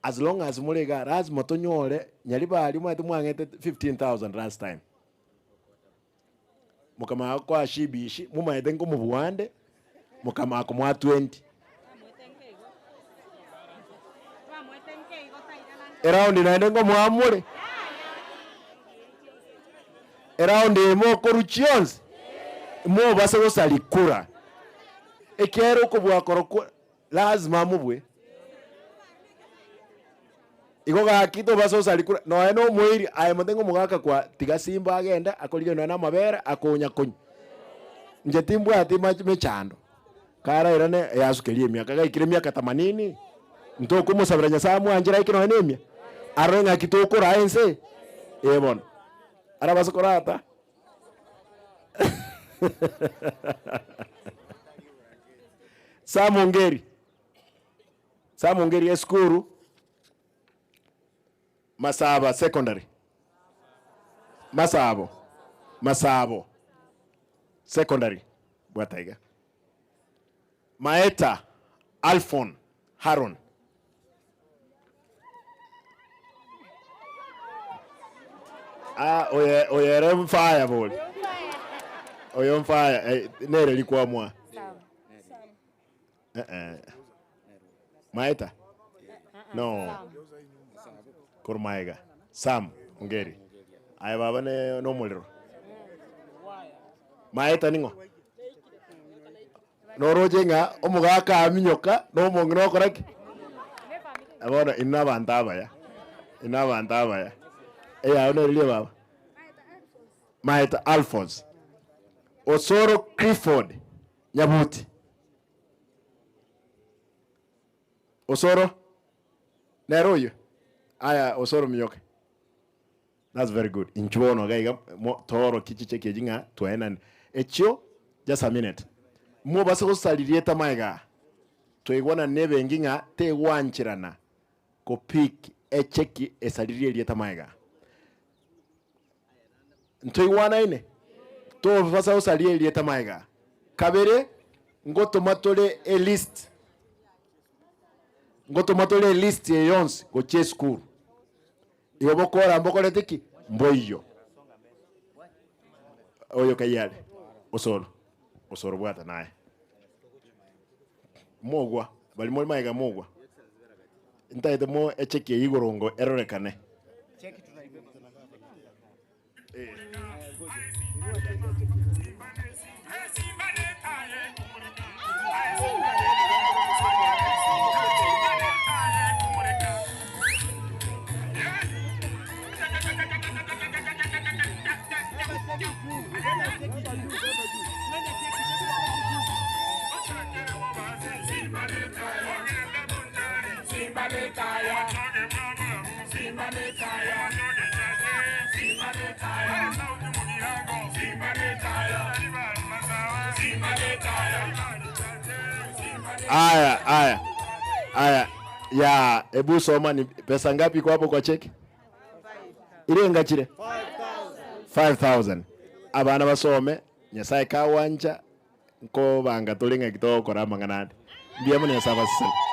As long as more iga lazima tonyore nyaribari omanyete mwang'ete 15,000 last time. Mokamanya gokoa shibishi, momanyete nkomobua ande, mokamanya komoa 20. Eraundi naende nkomoa more? Eraundi eye mokorwa chionsi, mobase gosaria kura, ekiagera okobua korokwo lazima mobue. Igo gaki tobasa gosaria kura, nonya na omoiri aye mote ng'a omogaka kwa tiga simba agende akorigereria nonya na amabere akonya konywa. Inche timbwati mach mechando, karairane yasukeria emiaka, gaikire emiaka themanini, ntokomosabera Nyasaye amwanchere aike nonya na emia, arore ng'aki tokoraa ense eye bono. Arabase korata. Sam Ongeri, Sam Ongeri esukuru Masaba Secondary, Masabo, Masabo Secondary, bwata iga. Maeta Alphon Haron. Ah, oye oyo ere mfaya bori. Oyo mfaya eh, nere rikwamwa. Eh eh. Maeta? No. Korwa maega. Sam Ongeri. Aye baba ne nomorero. Maeta ning'o? Noroche ng'a omogaka aminyoka na omong'ina okora ki? Bono inwe abanto abaya, inwe abanto abaya. Eyao neriria baba? Maeta Alphonse. Osoro Clifford Nyabuti. Osoro nere oyio? Aya Osoro minyoka. That's very good. Inchuo bono iga iga mo toorokie chicheki echi ng'a twaenanire. Echio just a minute. Mobase gosariria etama igaa, twaigwanana na ebenki ng'a tegwancherana ko pick echeki esaririe erieta igaa. Ntoigwanaine? Tobasa gosaria erieta magega. Kabere, ngotoma tore elist, ngotoma tore elist eye yonsi gochia esukuru. Igo bokora mbokorete ki? Mboiyo. Oyo kai are? Osoro. Osoro bwata naye. Mogwa, baria more magega mogwa. Ntagete mo echeki eye igorongo erorekane. Aya, aya, aya, ya, ebu soma ni pesa ngapi iko hapo kwa cheki? Ile ngachire 5000. Abana basome, Nyasaye kawancha, nkobanga tore ng'aki togokora amang'ana ande. Mbuya mono Nyasaye abasesenie.